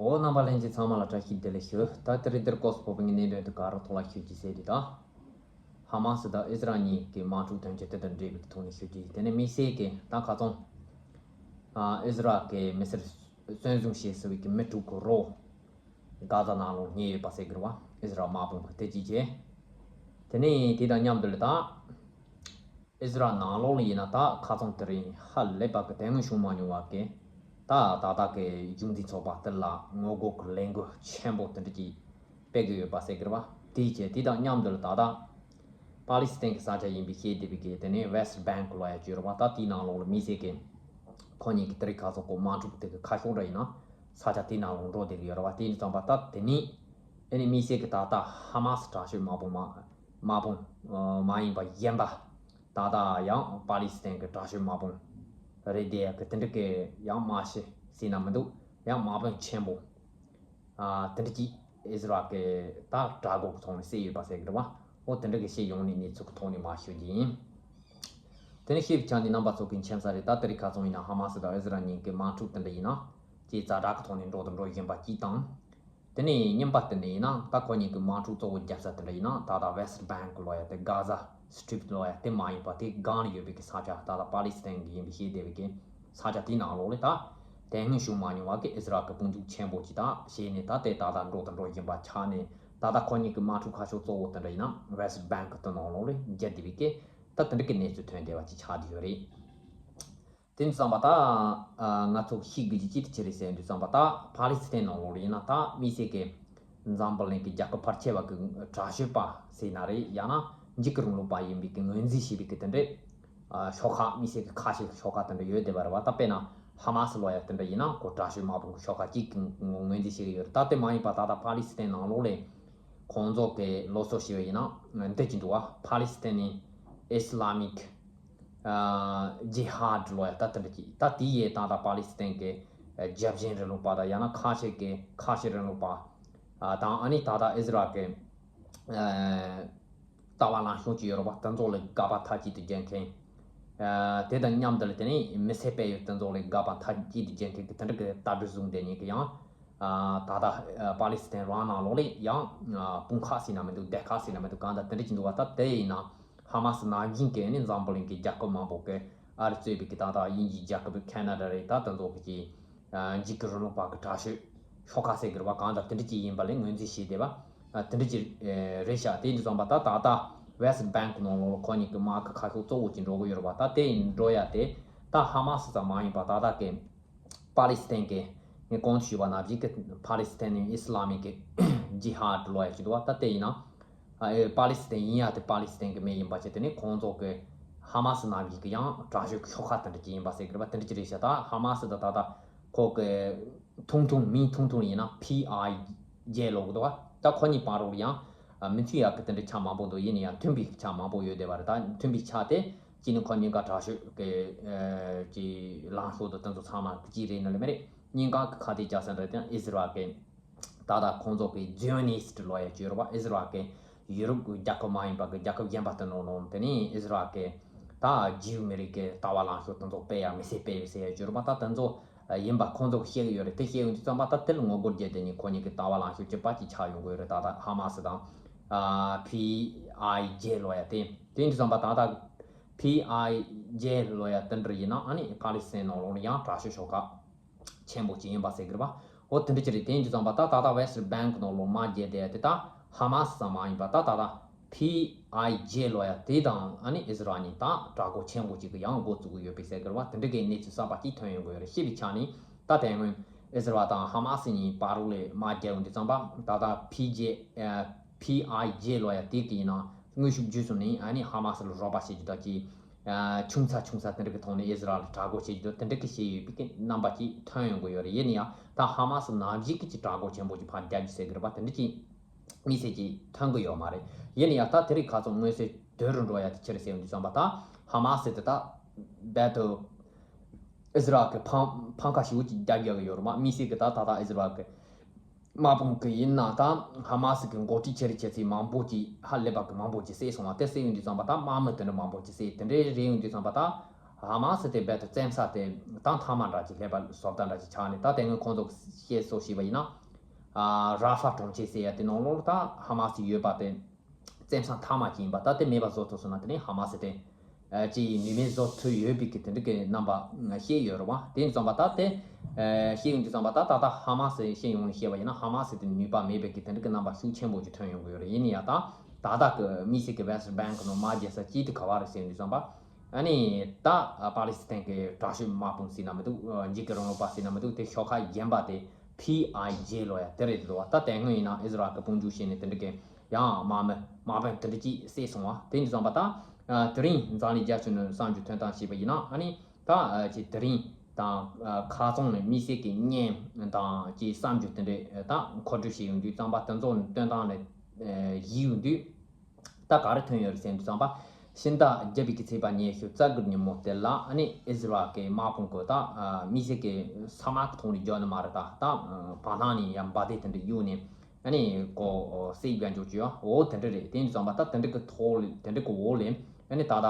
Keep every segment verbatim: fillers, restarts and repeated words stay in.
འོ། རྣམ་པ་ལྷན་རྒྱས་ཚང་མ་ལ་བཀྲ་ཤིས་བདེ་ལེགས་ཞུ། ད་དེ་རིང་འདིར་སྐོར་སུ་ཕོག་པའི་གནད་དོན་དེ་ག་རེ་ཐོག་ལ་ཞུ་རྒྱུ་ཟེར་དུས། ད་ཧ་མ་སི་དང་ཨི་ཟི་རལ་གཉིས་ཀྱི་དམག་འཁྲུག་དོན་རྐྱེན་དེ་དང་འབྲེལ་བའི་ཐོག་ནས་ཞུ་རྒྱུ་ཡིན། དེ་ནས་དམིགས་བསལ་གྱི་ད་ཁ་སང་ཨི་ཟི་རལ་གྱི་མི་སེར་གསོན་བཟུང་བྱས་ཟིན་པའི་གི་མི་དྲུག་གི་རོ་གྷ་ཛ་ནང་ལོགས་རྙེད་ཡོད་པ་ཟེར་གི་རེད་བ། ཨི་ཟི་རལ་དམག་དཔུང་གི་དེ་གཅིག་བྱས། དེ་ནས་དེ་དང་མཉམ་དུ་ལ་ད་ཨི་ཟི་རལ་ནང་ལོགས་ལ་ཡིན་ན། ད་ཁ་སང་དེ་རིང་ཧ་ལས་པ་གི་དོན་དངོས་བྱུང་མ་མྱོང་བ་གི་ད་ད་ལྟ་གི་གཞུང་འཛིན་ཚོགས་པ་དེ་ལ་ངོ་རྒོལ་གྱི་ལས་འགུལ་ཆེན་པོ་དེ་འདྲ་ཅིག་སྤེལ་གྱི་ཡོད་པ་ཟེར་གི་རེད་བ། དེའི་རྗེས་དེ་དང་མཉམ་དུ་ལ་ད་ལྟ་པ་ལི་སི་ཐན་གྱི་ས་ཆ་ཡིན་པའི་ཤེས་བདེ་བའི་གི་དེ་ནས་West Bank ལོ་ཡ་བརྗོད་རེད་བ། ད་དེའི་ནང་ལོགས་ལ་དམིགས་བསལ་གྱི་ཁོ་གཉིས་ཀྱི་དེ་རིང་ཁ་སང་གི་དམག་འཁྲུག་དེ་གི་ཁ་ཕྱོགས་འདྲ་ཡིན་ན་ས་ཆ་དེའི་ནང་ལོགས་འགྲོ་བསྡད་ཀྱི་ཡོད་རེད་བ། དེ་ཡིན་དུས་ཙམ་པ་ད་དེ་ནས་ཨེ་ནི་དམིགས་བསལ་གྱི་ད་ལྟ་ཧ་མ་སི་དྲག་ཤོས་དམག་དཔུང་མ་དམག་དཔུང་མ་ཡིན་པ་གཞན་པ། ད་ལྟ་ཡང་པ་ལི་སི་ཐན་གྱི་དྲག་ཤོས་དམག་དཔུང་རེད་དེ། ཡ་གི་དེ་འདྲ་གི་ཡང་མ་ཤི་ཟེར་ན་མི་འདུག་ཡང་དམག་དཔུང་ཆེན་པོ་ཨ་དེ་འདྲ་ཅིག་ཨི་ཟི་རལ་གྱི་ད་དྲག་འགོག་གི་ཐོག་ནས་བསད་ཡོད་པ་ཟེར་གི་རེད་བ། འོ་དེ་འདྲ་གི་ཤེས་ཡོང་ནས་གནས་ཚུལ་གྱི་ཐོག་ནས་མ་ཞུ་རྒྱུ་ཡིན། དེ་ནས་ཤེས་པའི་ཆ་ནས་རྣམ་པ་ཚོ་གི་མཁྱེན་གསལ་རེད། ད་དེ་རིང་ཁ་སང་ཡིན་ན་ཧ་མ་སི་དང་ཨི་ཟི་རལ་གཉིས་ཀྱི་དམག་འཁྲུག་དེ་འདྲ་ཡིན་ན་ཅིག་ཛ་དྲག་གི་ཐོག་ནས་འགྲོ་དང་འགྲོ་བཞིན་པ་གཅིག་དང་། དེ་ནས་གཉིས་པ་དེ་འདྲ་ཡིན་ན། ད་ཁོ་གཉིས་ཀྱི་དམག་འཁྲུག་གཙོ་བོ་རྒྱབ་ས་དེ་འདྲ་ཡིན་ན་ད་ལྟ་West Bank ལོ་ཡ་དེ་Gaza Strip ལོ་ཡ་དེ་མ་ཡིན་པ་དེ་སྒང་ལ་ཡོད་པའི་གི་ས་ཆ། ད་ལྟ་པ་ལི་སི་ཐན་གྱི་ཡིན་པའི་ཤེས་བདེ་བའི་གི་ས་ཆ་དེའི་ནང་ལོགས་ལ་ད་དོན་དངོས་བྱུང་མ་མྱོང་བ་གི་ཨི་ཟི་རལ་གྱི་དཔུང་འཇུག་ཆེན་པོ་ཅིག་ད་བྱས་ནས་ད་དེ་ད་ལྟ་འགྲོ་དང་འགྲོ་བཞིན་པ་ཆགས་ནས། ད་ལྟ་ཁོ་གཉིས་ཀྱི་དམག་འཁྲུག་ཁ་ཕྱོགས་གཙོ་བོ་དེ་འདྲ་ཡིན་ན་West Bank དེ་ནང་ལོགས་ལ་རྒྱག་བསྡད་པའི་གི་ད་དེ་འདྲ་གི་གནས་ཚུལ་ཐོན་བསྡད་པ་ཅིག་ཆགས་བསྡད་ཡོད་རེད། དེ་ཙམ་པ་ད་ང་ཚོ་ཤེས་དགོས་ཀྱི་ཅི་ཐུབ་ཅི་རེད་ཟེར་དུས་ཙམ་པ། ད་པ་ལི་སི་ཐན་ནང་ལོགས་ལ་ཡིན་ན་ད་དམིགས་བསལ་གྱི་འཛམ་བུ་གླིང་གི་རྒྱལ་ཁབ་ཕལ་ཆེ་བ་གི་དྲག་ཤོས་པ་ཟེར་ན་རེད། ཡང་ན་འཇིགས་སྐུལ་རིང་ལུགས་པ་ཡིན་པའི་གི་ངོས་འཛིན་བྱེད་པའི་གི་དེ་འདྲའི་ཤོག་ཁག་དམིགས་བསལ་གྱི་ཁ་ཤས་ཤོག་ཁག་དེ་འདྲ་ཡོད་བསྡད་པ་རེད་བ། ད་དཔེར་ན་ཧ་མ་སི་ལོ་ཡ་དེ་འདྲ་ཡིན་ན་ཁོ་དྲག་ཤོས་དམག་དཔུང་གི་ཤོག་ཁག་གཅིག་གི་ངོས་འཛིན་བྱེད་ཀྱི་ཡོད་རེད། ད་དེ་མ་ཡིན་པ་ད་ལྟ་པ་ལི་སི་ཐན་ནང་ལོགས་ལ་ཁོང་ཚོ་གི་ལོ་ཚོད་ཞིག་ཡིན་ན་འདི་ཅིག་འདུག་བ། Palestinian Islamic Jihad ལོ་ཡ་ད་དེ་འདྲ་ཅིག་ད་དེ་ཡི་ད་ལྟ་པ་ལི་སི་ཐན་གི་རྒྱལ་ཞེན་རིང་ལུགས་པ་དང་། ཡང་ན་ཁ་ཆེ་གི་ཁ་ཆེ་རིང་ལུགས་པ་དང་། ཨ་ནི་ད་ལྟ་ཨི་ཟི་རལ་གི་ལྟ་བ་ལངས་ཕྱོགས་ཅིག་ཡོད་རེད་བ། དེ་ཚོ་ལ་དགག་པ་མཐའ་གཅིག་ཏུ་རྒྱག་མཁན། དེ་དང་མཉམ་དུ་ལ་དེ་ནས་མི་སེར་སྤེལ་ཡུལ་དེ་ཚོ་ལ་དགག་པ་མཐའ་གཅིག་ཏུ་རྒྱག་མཁན་གི་དེ་འདྲ་གི་ལྟ་གྲུབ་བཟུང་བསྡད་མཁན་གི་ཡང་ད་ལྟ་པ་ལི་སི་ཐན་རང་ནང་ལོགས་ལ་ཡང་དཔུང་ཁག་ཟེར་ན་མི་འདུག་སྡེ་ཁག་ཟེར་ན་མི་འདུག་གང་ལྟར་དེ་འདྲ་ཅིག་འདུག་བ། ད་དེ་ཡིན་ན་ཧ་མ་སི་ནང་བཞིན་གི་ནི་འཛམ་བུ་གླིང་གི་རྒྱལ་ཁབ་མང་པོ་གི་ཨ་རི་གཙོས་པའི་གི་ད་ལྟ་དབྱིན་ཇིའི་རྒྱལ་ཁབ། ཁེ་ན་ཌ་རེད། ད་དེ་ཚོ་གི་ཅིག་འཇིགས་སྐུལ་རིང་ལུགས་པ་གི་དྲག་ཤོས་ཤོག་ཁག་ཟེར་གི་རེད་བ། གང་ལྟར་དེ་འདྲ་ཅིག་ཡིན་པ་ལས་ངོས་འཛིན་བྱས་བསྡད་པ་དེ་འདྲ་ཅིག་རེད་ཤག་དེ་འདྲ་ཙམ་པ་ད་ད་ལྟ་West Bank ནང་ལོགས་ཁོ་གཉིས་ཀྱི་དམག་གི་ཁ་ཕྱོགས་གཙོ་བོ་ཅིག་འགྲོ་གི་ཡོད་རེད་བ། ད་དེ་ཡིན་འགྲོ་ཡ་དེ་ད་ཧ་མ་སི་ཙམ་མ་ཡིན་པ་ད་ལྟ་གི་པ་ལི་སི་ཐན་གི་ངས་གོང་དུ་ཞུས་པ་ནང་བཞིན་གི་པ་ལི་སི་ཐན་ནི་ཨི་སི་ལ་མིག་གི་ཇི་ཧཱད་ལོ་ཡ་ཅིག་འདུག་བ། ད་དེ་ཡིན་ན་ཨ་ཨེ་པ་ལི་སི་ཐན་ཡིན་ཡ་དེ་པ་ལི་སི་ཐན་གི་མི་ཡིན་པ་བྱས། དེ་ནི་ཁོང་ཚོ་གི་ཧ་མ་སི་ནང་བཞིན་གི་ཡང་དྲག་ཤོས་གི་ཤོག་ཁག་དེ་འདྲ་ཅིག་ཡིན་པ་ཟེར་གི་རེད་བ། དེ་འདྲ་ཅིག་རེད་ཤག་ད་ཧ་མ་སི་དང་ད་ལྟ་ཁོ་གི་ཐུང་ཐུང་མིང་ཐུང་ཐུང་ཡིན་ན་ཕི་ཨའི་ཇེ་ལབ་གི་འདུག་བ། ད་ཁོ་གཉིས་བར་དུ་ཡང་མི་མཐུན་ཡག་གི་དེ་འདྲ་ཆ་མང་པོ་འདུག་ཡིན་ན་ཡང་མཐུན་པའི་ཆ་མང་པོ་ཡོད་བསྡད་པ་རེད། ད་མཐུན་པའི་ཆ་དེ་གཅིག་ནི་ཁོ་གཉིས་ཀ་དྲག་ཤོས་ཀྱི་ཀྱི་ལངས་ཕྱོགས་དང་དེ་ཚོ་ཚང་མ་གཅིག་རེད་ནི་ལ་མི་རེད། གཉིས་ཀ་གི་ཁ་གཏད་བཅག་ས་འདྲ་དེ་ཨི་ཟི་རལ་གི་ད་ལྟ་ཁོང་ཚོ་གི་ཛི་ཡོ་ནིསྟ་ལོ་ཡ་ཅིག་ཡོད་རེད་བ། ཨི་ཟི་རལ་གི་ཡུ་རོབ་ཀྱི་རྒྱལ་ཁབ་མ་ཡིན་པ་གི་རྒྱལ་ཁབ་གཞན་པ་དེ་ནང་ནང་དེ་ནི་ཨི་ཟི་རལ་གི་ད་ཇིའུ་མི་རིགས་ཀྱི་ལྟ་བ་ལངས་ཕྱོགས་དེ་ཚོ་སྤེལ་ཡ་མི་སེར་སྤེལ་ཡོད་ཟེར་ཡ་ཅིག་ཡོད་རེད་བ། ད་དེ་ཚོ་ཡིན་པ་ཁོང་ཚོ་གི་བཤད་གི་ཡོད་རེད། དེ་བཤད་ཡོང་དུས་ཙམ་པ་ད་དེ་ལ་ངོ་རྒོལ་བརྒྱབ་དེ་ནི་ཁོ་གཉིས་ཀྱི་ལྟ་བ་ལངས་ཕྱོགས་གཅིག་པ་ཅིག་ཆགས་ཡོང་གི་ཡོད་རེད། ད་ལྟ་ཧ་མ་སི་དང་ཕི་ཨའི་ཇེ་ལོ་ཡ་དེ། དེ་ཡིན་དུས་ཙམ་པ་ད་ལྟ་ཕི་ཨའི་ཇེ་ལོ་ཡ་དེ་འདྲ་ཡིན་ན་ཨ་ནི་ཕ་ལི་སི་ཐན་ནང་ལོགས་ལ་ཡང་དྲག་ཤོས་ཤོག་ཁག་ཆེན་པོ་ཅིག་ཡིན་པ་ཟེར་གི་རེད་བ། འོ་དེ་འདྲ་ཅིག་རེད། དེ་ཡིན་དུས་ཙམ་པ་ད་ད་ལྟ་West Bank ནང་ལོགས་དམག་རྒྱག་བསྡད་དེ་ད་ཧ་མ་སི་ཙམ་མ་ཡིན་པ་ད་ད་ལྟ་ཕི་ཨའི་ཇེ་ལོ་ཡ་དེ་དང་ཨ་ནི་ཨི་ཟི་རལ་གཉིས་ད་དྲག་འགོག་ཆེན་པོ་ཅིག་གི་ཡང་འགོ་བཙུགས་གི་ཡོད་པའི་ཟེར་གི་རེད་བ། དེ་འདྲ་གི་གནས་ཚུལ་གསར་པ་ཅིག་ཐོན་ཡོང་གི་ཡོད་རེད། ཤེས་པའི་ཆ་ནས་ད་དེ་སྔོན་ཨི་ཟི་རལ་དང་ཧ་མ་སི་གཉིས་བར་དུ་ལ་དམག་རྒྱག་ཡོང་དུས་ཙམ་པ་ད་ལྟ་ཕི་ཇེ་ཨ་ཕི་ཨའི་ཇེ་ལོ་ཡ་དེ་གི་ཡིན་ན་དངོས་ཤུགས་བརྒྱུད་གསུམ་ནས་ཨ་ནི་ཧ་མ་སི་ལ་རོགས་པ་བྱེད་རྒྱུ་དང་གཅིག་ཨ་ཆུང་ཙག་ཆུང་ཙག་དེ་འདྲ་གི་ཐོག་ནས་ཨི་ཟི་རལ་ལ་དྲག་རྒོལ་བྱེད་རྒྱུ་དང་དེ་འདྲ་གི་བྱས་ཡོད་པའི་གི་རྣམ་པ་ཅིག་ཐོན་ཡོང་གི་ཡོད་རེད། ཡིན་ན་ཡང་ད་ཧ་མ་སི་ནང་བཞིན་གི་ཅིག་དྲག་རྒོལ་ཆེན་པོ་ཅིག་ཕར་རྒྱག་རྒྱུ་ཟེར་གི་རེད་པ། དེ་འདྲ་ཅིག་དམིགས་བསལ་ཅིག་ཐོན་གི་ཡོད་མ་རེད། ཡིན་ན་ཡང་ད་དེ་རིང་ཁ་སང་མངོན་གསལ་དོད་རུ་འགྲོ་ཡ་དེ་ཅི་རེད་ཟེར་ཡོང་དུས་ཙམ་པ་ད་ཧ་མ་སི་དེ་ད་རྦད་དེ་ཨི་ཟི་རལ་གི་འཕང་འཕང་ཁ་ཞེ་པོ་ཅིག་རྒྱག་རྒྱག་གི་ཡོད་རེད་མ། དམིགས་བསལ་གི་ད་ད་ད་ཨི་ཟི་རལ་གི་དམག་དཔུང་གི་ཡིན་ན་ད་ཧ་མ་སི་གི་འགོ་ཁྲིད་ཆེ་རིགས་ཆེ་ཚིག་མང་པོ་ཅིག་ཧ་ལས་པ་གི་མང་པོ་ཅིག་བསད་སོང་བ། དེ་བསད་ཡོང་དུས་ཙམ་པ་ད་དམག་མི་དེ་འདྲ་མང་པོ་ཅིག་བསད། དེ་འདྲའི་རེད་ཡོང་དུས་ཙམ་པ་ད་ ཧ་མ་སི་དེ་རྦད་དེ་བཙན་ས་དེ་ད་མཐའ་མ་འདྲ་ཅིག་སླེབས་པ་བཟོ་ལྟ་འདྲ་ཅིག་ཆགས་ནས། ད་དེ་སྔོན་ཁོང་ཚོ་བཤད་སྲོལ་ཞིག་པ་ཡིན་ན། ཨ་ར་ཧྥ་གྲོང་ཁྱེར་ཟེར་ཡ་དེ་ནང་ལོགས་ད་ཧ་མ་སི་ཡོད་པ་དེ་བཙན་ས་མཐའ་མ་ཅིག་ཡིན་པ། ད་དེ་མེད་པ་བཟོ་ཐུབ་སོང་ན། དེ་ནས་ཧ་མ་སི་དེ་ཨ་ཅིག་ནུས་མེད་བཟོ་ཐུབ་ཡོད་པའི་གི་དེ་འདྲ་གི་རྣམ་པ་བཤད་ཡོད་རེད་བ། དེ་ཡིན་ཙང་པ་ད་དེ་ཨ་བཤད་ཡོང་དུས་ཙང་པ་ད་ད་ལྟ་ཧ་མ་སི་བཤད་ཡོང་ནས་བཤད་པ་ཡིན་ན། ཧ་མ་སི་དེ་ནུས་པ་མེད་པའི་གི་དེ་འདྲ་གི་རྣམ་པ་ཤུགས་ཆེན་པོ་ཅིག་ཐོན་ཡོང་གི་ཡོད་རེད། ཡིན་ན་ཡང་ད་ད་ལྟ་གི་དམིགས་བསལ་གི་West Bank་ནང་དམག་རྒྱག་ས་གཅིག་དེ་ག་བ་རེད་ཟེར་ཡོང་དུས་ཙང་པ། ཨ་ནི་ད་ཨ་པ་ལི་སི་ཐན་གྱི་དྲག་ཤོས་དམག་དཔུང་ཟེར་ན་མི་འདུག། ཨ་འཇིགས་སྐུལ་རིང་ལུགས་པ་ཟེར་ན་མི་འདུག། དེ་ཤོག་ཁག་གཞན་པ་དེ་ཕི་ཨའི་ཇེ་ལོ་ཡ་དེ་རེད་འདུག་བ། ད་དེ་སྔོན་ཡིན་ན་ཨི་ཟི་རལ་གྱི་དཔུང་འཇུག་བྱས་ནས་དེ་འདྲ་གི་ཡང་དམག་མི་དམག་དཔོན་དེ་འདྲ་ཅིག་བསད་སོང་བ། དེ་འདྲ་སོང་བ་ད་ཨ་དེ་རིང་འཛམ་གླིང་རྒྱ་མཚོ་ནས་གསར་འགྱུར་ཐོན་སྟངས་བྱས་པ་ཡིན་ན། ཨ་ནི་ད་ཨ་ཅིག་དེ་རིང་དང་ཨ་ཁ་རྩང་ནས་དམིགས་བསལ་གྱི་བརྙན་དང་ཅིག་གསར་འགྱུར་དེ་འདྲ་ད་མཁོ་སྤྲོད་བྱས་ཡོང་དུས་ཙང་པ། དེ་ཚོ་སྟོན་སྟངས་ནས་ཨ་གཞི་ཡོང་དུས། ད་ག་རེ་ཐོན་ཡོད་རེད་ཟེར་དུས་ཙམ་པ། ཕྱི་ཟླ་བརྒྱད་པའི་གི་ཚེས་པ་ཉི་ཤུ་རྩ་དགུ་ཉིན་མོ་དེ་ལ་ཨ་ནི་ཨི་ཟི་རལ་གི་དམག་དཔུང་གི་ད་ཨ་དམིགས་བསལ་གི་ས་དམག་གི་ཐོག་ནས་བརྒྱབ་ནི་མ་རེད། ད་ད་བར་སྣང་ནས་ཡང་འབར་མདེལ་དེ་འདྲ་གཡུགས་ནས་ཨ་ནི་ཀོ་བསད་བཞག་འཇོག་བྱས་ཡོད། འོ་དེ་འདྲ་རེད། དེ་ཡིན་དུས་ཙམ་པ་ད་དེ་འདྲ་གི་ཐོག་ལ་དེ་འདྲ་གི་འོག་ལ་ཨ་ནི་ད་ད་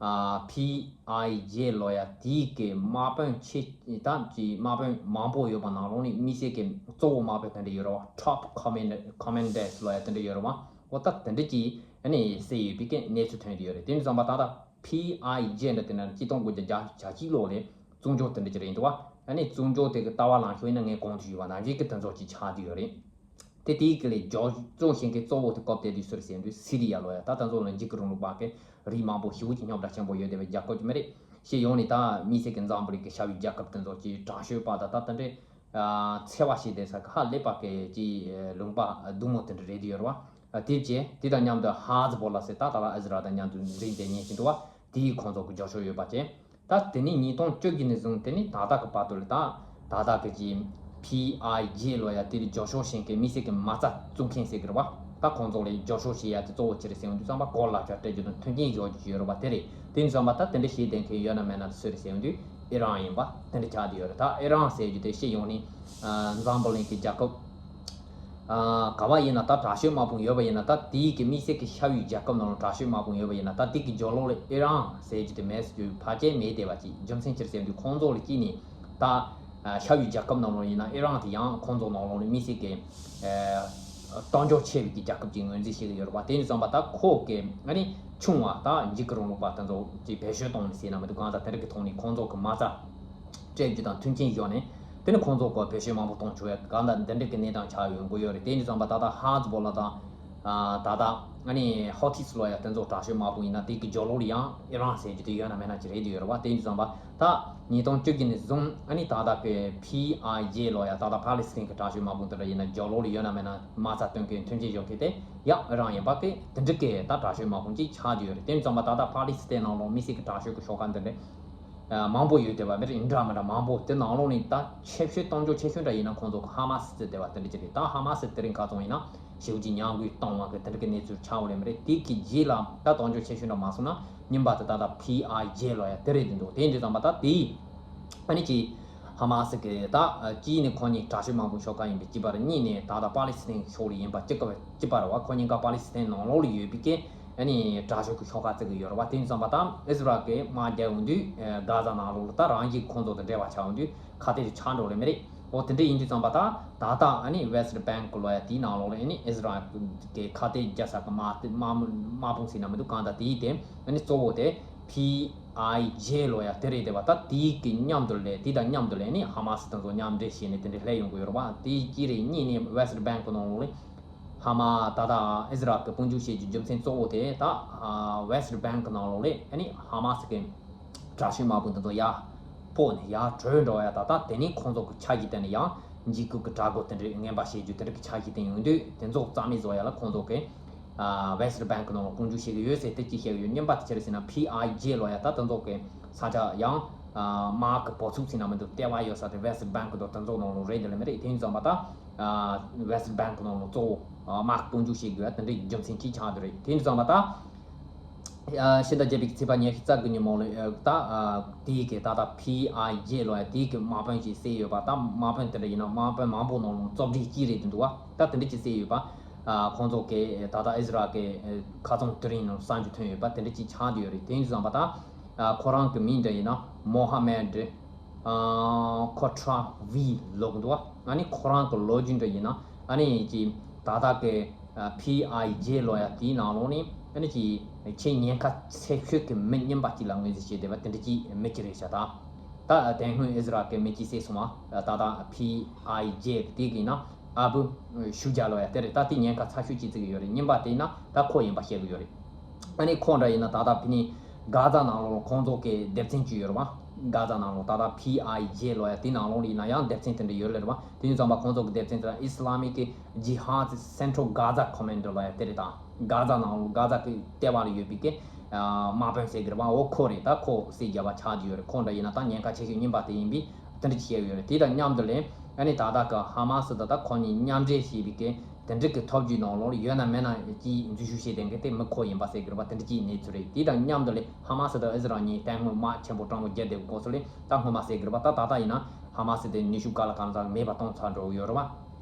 ཨ་ཕི་ཨའི་ཇེ་ལོ་ཡ་དེའི་གི་དམག་དཔོན་ཆེ་ད་ཀྱི་དམག་དཔོན་མང་པོ་ཡོད་པ་ནང་ལོགས་ནས་དམིགས་བསལ་གི་གཙོ་བོ་དམག་དཔོན་དེ་འདྲ་ཡོད་རེད་བ། Top Command- Commanders་ལོ་ཡ་དེ་འདྲ་ཡོད་རེད་བ། འོ་ད་དེ་འདྲ་གྱིས་ཨ་ནི་བསད་ཡོད་པའི་གི་གནས་ཚུལ་ཐོན་གྱི་ཡོད་རེད། དེ་ཡིན་དུས་ཙམ་པ་ད་ལྟ་ཕི་ཨའི་ཇེ་འདྲ་དེ་ནས་གཅིག་སྟོང་དགུ་བརྒྱ་བརྒྱད་ཅུ་གྱ་གཅིག་ལོ་ལས་བཙོན་འཇུག་དེ་འདྲ་ཅིག་རེད་འདུག་བ། ཨ་ནི་བཙོན་འཇུག་དེ་གི་ལྟ་བ་ལངས་ཤོག་ཡིན་ན་ངས་གོང་དུ་ཞུས་པ་ནང་བཞིན་གི་དེ་ཚོ་ཅིག་ཆགས་ཀྱི་ཡོད་རེད། དེ་དེའི་གི་ལས་རྒྱབ་བཙོན་བྱེད་མཁན་གཙོ་བོ་དེ་སྐབས་དེ་དུས་སུ་རེད་ཟེར་དུས་སི་རི་ཡ་ལོ་ཡ། ད་ད་ཚོ་ལ་འཇིགས་སྐུལ་རིང་ལུགས་པ་གི་རིགས་མང་པོ་ཞེ་པོ་ཅིག་རྙོག་དྲ་ཆེན་པོ་ཡོད་བསྡད་པའི་རྒྱལ་ཁབ་ཅིག་མ་རེད། ཤེས་ཡོང་ནས་ད་དམིགས་བསལ་གྱི་འཛམ་བུ་གླིང་གི་ཤར་ཡུལ་རྒྱལ་ཁབ་དེ་ཚོ་གི་དྲག་ཤོས་པ་དང་ད་ད་འདྲའི་འཚེ་བ་བྱེད་བསྡད་ས་གི་ཧ་ལས་པ་གི་ཅིག་ལུང་པ་སྡུག་མོ་དེ་འདྲ་རེད་དུ་ཡོད་རེད་བ། དེ་བྱས་དེ་དང་མཉམ་དུ་ཧ་ཛི་བོ་ལ་ཟེར་ད་ད་ལ་ཨི་ཟི་རལ་དང་མཉམ་དུ་འགྲིག་བསྡད་མཁན་ཅིག་འདུག་བ། དེའི་ཁོང་ཚོ་གི་རྒྱབ་སྐྱོར་ཡོད་པ་བྱས། ད་དེ་ནས་ཉིས་སྟོང་བཅུ་བཞི་ནས་བཟུང་དེ་ནས་ད་ལྟ་གི་བར་དུ་ལ་ད་ད་ལྟ་གི་ཅིག་ཕི་ཨའི་ཇེ་ལོ་ཡ་དེ་ལ་རྒྱབ་སྐྱོར་བྱེད་མཁན་དམིགས་བསལ་གྱི་མ་རྩ་བཙུགས་མཁན་ཟེར་གི་རེད་བ། ད་ཁོང་ཚོ་ལ་རྒྱབ་སྐྱོར་བྱེད་ཡ་དེ་གཙོ་བོ་ཅི་རེད་ཟེར་ཡོང་དུས་ཙམ་པ་གོ་ལག་ཆ་སྤྲད་རྒྱུ་དང་མཐུན་རྐྱེན་སྦྱོར་རྒྱུ་ཡོད་རེད་བ། དེ་རེད། དེ་ཡིན་ཙམ་པ་ད་དེ་འདྲ་བྱེད་བསྡད་མཁན་ཡོད་ན་མེད་ན་སུ་རེད་ཟེར་ཡོང་དུས་ཨི་རན་ཡིན་པ་དེ་འདྲ་ཆགས་བསྡད་ཡོད་རེད། ད་ཨི་རན་ཟེར་རྒྱུ་དེ་ཤེས་ཡོང་ནས་འཛམ་བུ་གླིང་གི་རྒྱལ་ཁབ་ག་བ་ཡིན་ན་ད་དྲག་ཤོས་དམག་དཔུང་ཡོད་པ་ཡིན་ན། ད་དེའི་གི་དམིགས་བསལ་གི་ཤར་ཡུལ་རྒྱལ་ཁབ་ནང་ལ་དྲག་ཤོས་དམག་དཔུང་ཡོད་པ་ཡིན་ན། ད་དེ་གི་སྦྱོར་ཀློག་ལ་ཨི་རན་ཟེར་རྒྱུ་དེ་མེད་ཟེར་རྒྱུ་ཕལ་ཆེར་མེད་བསྡད་པ་ཅིག་རྒྱུ་མཚན་ཅི་རེད་ཟེར་དུས་ཁོང་ཚོ་ལ་གཅིག་ནས་ད་ཤར་ཡུལ་རྒྱལ་ཁབ་ནང་ལ་ཡིན་ན་ཨི་རན་དེ་ཡང་ཁོང་ཚོ་ནང་ལོགས་ལ་དམིགས་བསལ་གི་གཏོར་འཇོག་ཆེ་བའི་གི་རྒྱལ་ཁབ་ཅིག་ངོས་འཛིན་བྱེད་ཀྱི་ཡོད་རེད་བ། དེ་ཡིན་ཙམ་པ་ད་ཁོ་གི་ཨ་ནི་ཆུང་བ་ད་འཇིགས་སྐུལ་རིང་ལུགས་པ་དེ་ཚོ་གི་བེད་སྤྱོད་གཏོང་ནས་ཟེར་ན་མི་འདུག། གང་ལྟར་དེ་འདྲ་གི་ཐོག་ནས་ཁོང་ཚོ་གི་མ་རྩ་སྤྲད་རྒྱུ་དང་མཐུན་རྐྱེན་སྦྱོར་ནས། དེ་ནི་ཁོང་ཚོ་གི་བེད་སྤྱོད་མང་པོ་གཏོང་ཆོག་ཡ་གང་ལྟར་འདི་འདྲ་གི་གནས་སྟངས་ཆགས་ཡོང་གི་ཡོད་རེད། དེ་ཡིན་ཙང་པ་ད་ལྟ་ཧ་ཛི་བོ་ལ་དང་ད་ལྟ་ཨ་ནི་ཧོ་ཐིས་ལོ་ཡ་དེ་ཚོ་དྲག་ཤོས་དམག་དཔུང་ཡིན་ན་དེ་གི་སྦྱོར་ཀློག་ལ་ཡང་ཨི་རན་ཟེར་རྒྱུ་དེ་ཡོད་ན་མེད་ན་ཅི་རེད་དེ་ཡོད་རེད་བ། དེ་ཡིན་ཙང་པ་ད་ཉིས་སྟོང་བཅུ་བཞི་ནས་བཟུང་ཨ་ནི་ད་ལྟ་གི་ཕི་ཨའི་ཇེ་ལོ་ཡ་ད་ལྟ་ཕ་ལི་སི་ཐན་གི་དྲག་ཤོས་དམག་དཔུང་དེ་འདྲ་ཡིན་ན་སྦྱོར་ཀློག་ལ་ཡོད་ན་མེད་ན་མ་རྩ་སྟོན་མཁན་མཐུན་རྐྱེན་སྦྱོར་མཁན་དེ་ཡང་ཨི་རན་ཡིན་པ་གི་དེ་འདྲ་གི་ད་དྲག་ཤོས་དམག་དཔུང་ཅིག་ཆགས་བསྡད་ཡོད་རེད། དེ་ཡིན་ཙང་པ་ད་ལྟ་ཕ་ལི་སི་ཐན་ནང་ལོགས་དམིགས་བསལ་གི་དྲག་ཤོས་གི་ཤོག་ཁག་འདི་འདྲ་མང་པོ་ཡོད་བསྡད་པ་མི་རེད། འདྲ་མི་འདྲ་མང་པོ། དེ་ནང་ལོགས་ནས་ད་ཆེ་ཤོས་གཏོང་རྒྱུ་ཆེ་ཤོས་འདྲ་ཡིན་ན་ཁོང་ཚོ་གི་ཧ་མ་སི་ཟེར་བསྡད་པ་དེ་འདྲ་ཅིག་རེད། ད་ཧ་མ་སི་དེ་རིང་ཁ་ཚོང་ཡིན་ན་ཞེ་པོ་ཅིག་མྱང་དགོས་གཏོང་བ་གི་དེ་འདྲ་གི་གནས་ཚུལ་ཆགས་ཡོད་རེད་མི་རེད། དེ་གི་རྗེས་ལ་ད་གཏོང་རྒྱུ་ཆེ་ཤོས་འདྲ་མ་སོང་ན་རྙིང་པ་དེ་ད་ལྟ་ཕི་ཨའི་ཇེ་ལོ་ཡ་དེ་རེད་དེ་འདུག། དེ་འདྲ་ཙམ་པ་ད་དེ་ཨ་ནི་ཅིག་ཧ་མ་སི་གི་ད་གཅིག་ནས་ཁོ་གཉིས་དྲག་ཤོས་དམག་དཔུང་ཤོག་ཁག་ཡིན་པའི་གཅིག་པ་རེད། གཉིས་ནས་ད་ལྟ་པ་ལི་སི་ཐན་ཕྱོགས་ལ་ཡིན་པ་གཅིག་ག་གཅིག་པ་རེད་བ། ཁོ་གཉིས་ཀ་པ་ལི་སི་ཐན་ནང་ལོགས་ལ་ཡོད་པའི་གི་ཨ་ནི་དྲག་ཤོས་ཀྱི་ཤོག་ཁག་བརྩི་གི་ཡོད་རེད་བ། དེ་ཡིན་ཙང་པ་ད་ཨི་ཟི་རལ་གྱི་དམག་རྒྱག་ཡོང་དུས་གྷ་ཟ་ནང་ལོགས་ལ་ད་རང་གི་ཁོང་ཚོ་དང་འབྲེལ་བ་ཆགས་ཡོང་དུས་ཁ་གཏད་ཆགས་འགྲོ་རེད་མི་རེད། འོ་དེ་འདྲ་ཡིན་དུས་ཙང་པ་ད་ད་ལྟ་ཨ་ནི་West Bank་ལོ་ཡ་དེའི་ནང་ལོགས་ལ་ཨ་ནི་ཨི་ཟི་རལ་གྱི་ཁ་གཏད་རྒྱག་ས་གི་དམག་དམག་དམག་དཔུང་ཟེར་ན་མི་འདུག། གང་ལྟར་དེའི་དེ་ཨ་ནི་གཙོ་བོ་དེ་ཕི་ཨའི་ཇེ་ལོ་ཡ་དེ་རེད་དེ་བ། ད་དེའི་གི་མཉམ་དུ་ལས་དེ་དང་མཉམ་དུ་ལས་ནི་ཧ་མ་སི་དང་ཚོ་མཉམ་འབྲེལ་བྱས་ནས་དེ་འདྲ་སླེབས་ཡོང་གི་ཡོད་རེད་བ། དེ་གཅིག་རེད། གཉིས་ནི་West Bank་ནང་ལོགས་ལ་ཧ་མ་ད་ལྟ་ཨི་ཟི་རལ་གི་དཔུང་འཇུག་བྱེད་རྒྱུ་རྒྱུ་མཚན་གཙོ་བོ་དེ་ད་West Bank་ནང་ལོགས་ལ་ཨ་ནི་ཧ་མ་སི་གི་དྲག་ཤོས་དམག་དཔུང་དེ་ཚོ་ཡར་སྤོས་ནས་ཡར་བྲོས་འགྲོ་ཡ། ད་ད་དེ་ནི་ཁོང་ཚོ་གི་ཆ་གཞི་དེ་ནི་ཡང་འཇིགས་སྐུལ་གི་དྲག་རྒོལ་དེ་འདྲ་ངན་པ་བྱེད་རྒྱུ་དེ་འདྲ་གི་ཆ་གཞི་དེ་ཡོང་དུས་དེ་ཚོ་རྩ་མེད་བཟོ་ཡ་ལ་ཁོང་ཚོ་གི་West Bank་ནང་ལ་དཔུང་འཇུག་བྱེད་ཀྱི་ཡོད་ཟེར་དེ་གཅིག་བཤད་ཀྱི་ཡོད། གཉིས་པ་དེ་ཆི་རེད་ཟེར་ན་ཕི་ཨའི་ཇེ་ལོ་ཡ་ད་དེ་ཚོ་གི་ས་ཆ་ཡང་དམག་གི་བུ་ཚུགས་ཟེར་ན་མི་འདུག། ལྟེ་བ་ཡོད་ས་དེ་West Bank་དང་དེ་ཚོ་ནང་ལ་རེད་དེ་ལ་མི་རེད། དེ་ཡིན་ཙང་པ་ད་West Bank་ནང་ལ་གཙོ་བོ་དམག་དཔུང་འཇུག་བྱེད་དགོས་དེ་འདྲའི་རྒྱུ་མཚན་གཅིག་ཆགས་འདུག་རེད། དེ་ཡིན་ཙང་པ་ད་ཕྱི་ཟླ་བརྒྱད་པའི་ཚེས་པ་ཉི་ཤུ་རྩ་དགུ་ཉིན་མོ་ལ་ད་དེའི་གི་ད་ལྟ་ཕི་ཨའི་ཇེ་ལོ་ཡ་དེའི་གི་དམག་དཔོན་ཞིག་བསད་ཡོད་པ། ད་དམག་དཔོན་དེ་འདྲ་ཡིན་ན་དམག་དཔོན་མང་པོ་ནང་ལ་རྩོམ་སྒྲིག་གཅིག་རེད་དུ་འདུག་བ། ད་དེ་འདྲ་ཅིག་བསད་ཡོད་པ། ཁོང་ཚོ་གི་ད་ལྟ་ཨི་ཟི་རལ་གི་ཁ་ཚོང་དེ་རིང་ནང་གསར་འགྱུར་ཐོན་ཡོད་པ་དེ་འདྲ་ཅིག་ཆགས་འདུག་ཡོད་རེད། དེ་ཡིན་ཙང་པ་ད་ ཁོ་རང་གི་མིང་འདྲ་ཡིན་ན་མོ་ཧ་མེད་ཁོ་ཁྲ་ཝི་ལབ་ཀྱི་འདུག་བ། ཨ་ནི་ཁོ་རང་གི་ལོ་རྒྱུས་འདྲ་ཡིན་ན་ཨ་ནི་ཀྱི་ད་ལྟ་གི་ཕི་ཨའི་ཇེ་ལབ་ཡ་དེའི་ནང་ལོགས་ནས་ཨ་ནི་ཀྱི་ཆེས་ཉེན་ཁ་ཆེ་ཤོས་ཀྱི་མི་རྙིང་པ་གཅིག་ལ་ངོས་འཛིན་བྱས་བསྡད་པ་དེ་འདྲ་ཅིག་མི་གཅིག་རེད་ཤག་ད་ད་དེ་སྔོན་ཨི་ཟི་རལ་གྱི་མི་གཅིག་བསད་སོང་བ། ད་ལྟ་ཕི་ཨའི་ཇེ་དེ་གི་ན་ཨ་བུ་ཤུ་ཇ་ལབ་ཡ་དེ་རེད། ད་དེ་ཉེན་ཁ་ཚ་ཤོས་ཅིག་བརྩི་གི་ཡོད་རེད། རྙིང་པ་དེ་ན་ད་ཁོ་ཡིན་པ་བཤད་གི་ཡོད་རེད། ཨ་ནི་ཁོ་འདྲ་ཡིན་ན་ད་ལྟ་ཕི་ནི་གྷ་ཛ་ནང་ལོགས་ཁོང་ཚོ་གི་སྡེ་ཚན་ཅིག་ཡོད་རེད་བ། གྷ་ཛ་ནང་ལོགས་ད་ལྟ་ཕི་ཨའི་ཇེ་ལབ་ཡ་དེ་ནང་ལོགས་ལ་ཡིན་ན་ཡང་སྡེ་ཚན་དེ་འདྲ་ཡོད་ལེ་རེད་བ། དེ་ཡིན་ཙང་པ་ཁོང་ཚོ་གི་སྡེ་ཚན་དེ་ལ་Islamic Jihad Central Gaza Commando ལབ་ཡ་དེ་རེད། ད་གྷ་ཛ་ནང་ལོགས་གྷ་ཛ་གི་ལྟེ་བ་ལ་ཡོད་པའི་གི་དམག་དཔོན་ཟེར་གི་རེད་བ། འོ་ཁོ་རེད། ད་ཁོ་བསད་རྒྱབ་པ་ཆགས་ཀྱི་ཡོད་རེད། ཁོ་འདྲ་ཡིན་ན་ད་ཉེན་ཁ་ཆེ་ཤོས་རྙིང་པ་དེ་ཡིན་པས་དེ་འདྲ་བཤད་ཡོད་རེད། དེ་དང་མཉམ་དུ་ལས་ཨ་ནི་ད་ལྟ་གི་ཧ་མ་སི་དང་ད་ཁོ་གཉིས་མཉམ་འབྲེལ་བྱས་པའི་གི་དེ་འདྲ་གི་ཐབས་ཇུས་ནང་ལོགས་ཡོད་ན་མེད་ན་ཀྱིས་འཛུལ་ཞུགས་བྱས་བསྡད་མཁན་དེ་མི་ཁོ་ཡིན་པ་ཟེར་གི་རེད་བ། དེ་འདྲ་ཀྱི་གནས་ཚུལ་རེད། དེ་དང་མཉམ་དུ་ལས་ཧ་མ་སི་དང་ཨི་ཟི་རལ་གཉིས་དེ་སྔོན་དམག་ཆེན་པོ་སྤྲང་པོ་བརྒྱབ་བསྡད་པའི་སྐབས་སུ་ལས་ད་སྔོན་མ་ཟེར་གི་རེད་བ། ད་ད་ལྟ་ཡིན་ན་ཧ་མ་སི་དེ་ནུས་ཤུགས་ག་ལ་གང་འཚམ་མེད་པ་གཏོང་ཚར་འགྲོ་གི་ཡོད་རེད་བ།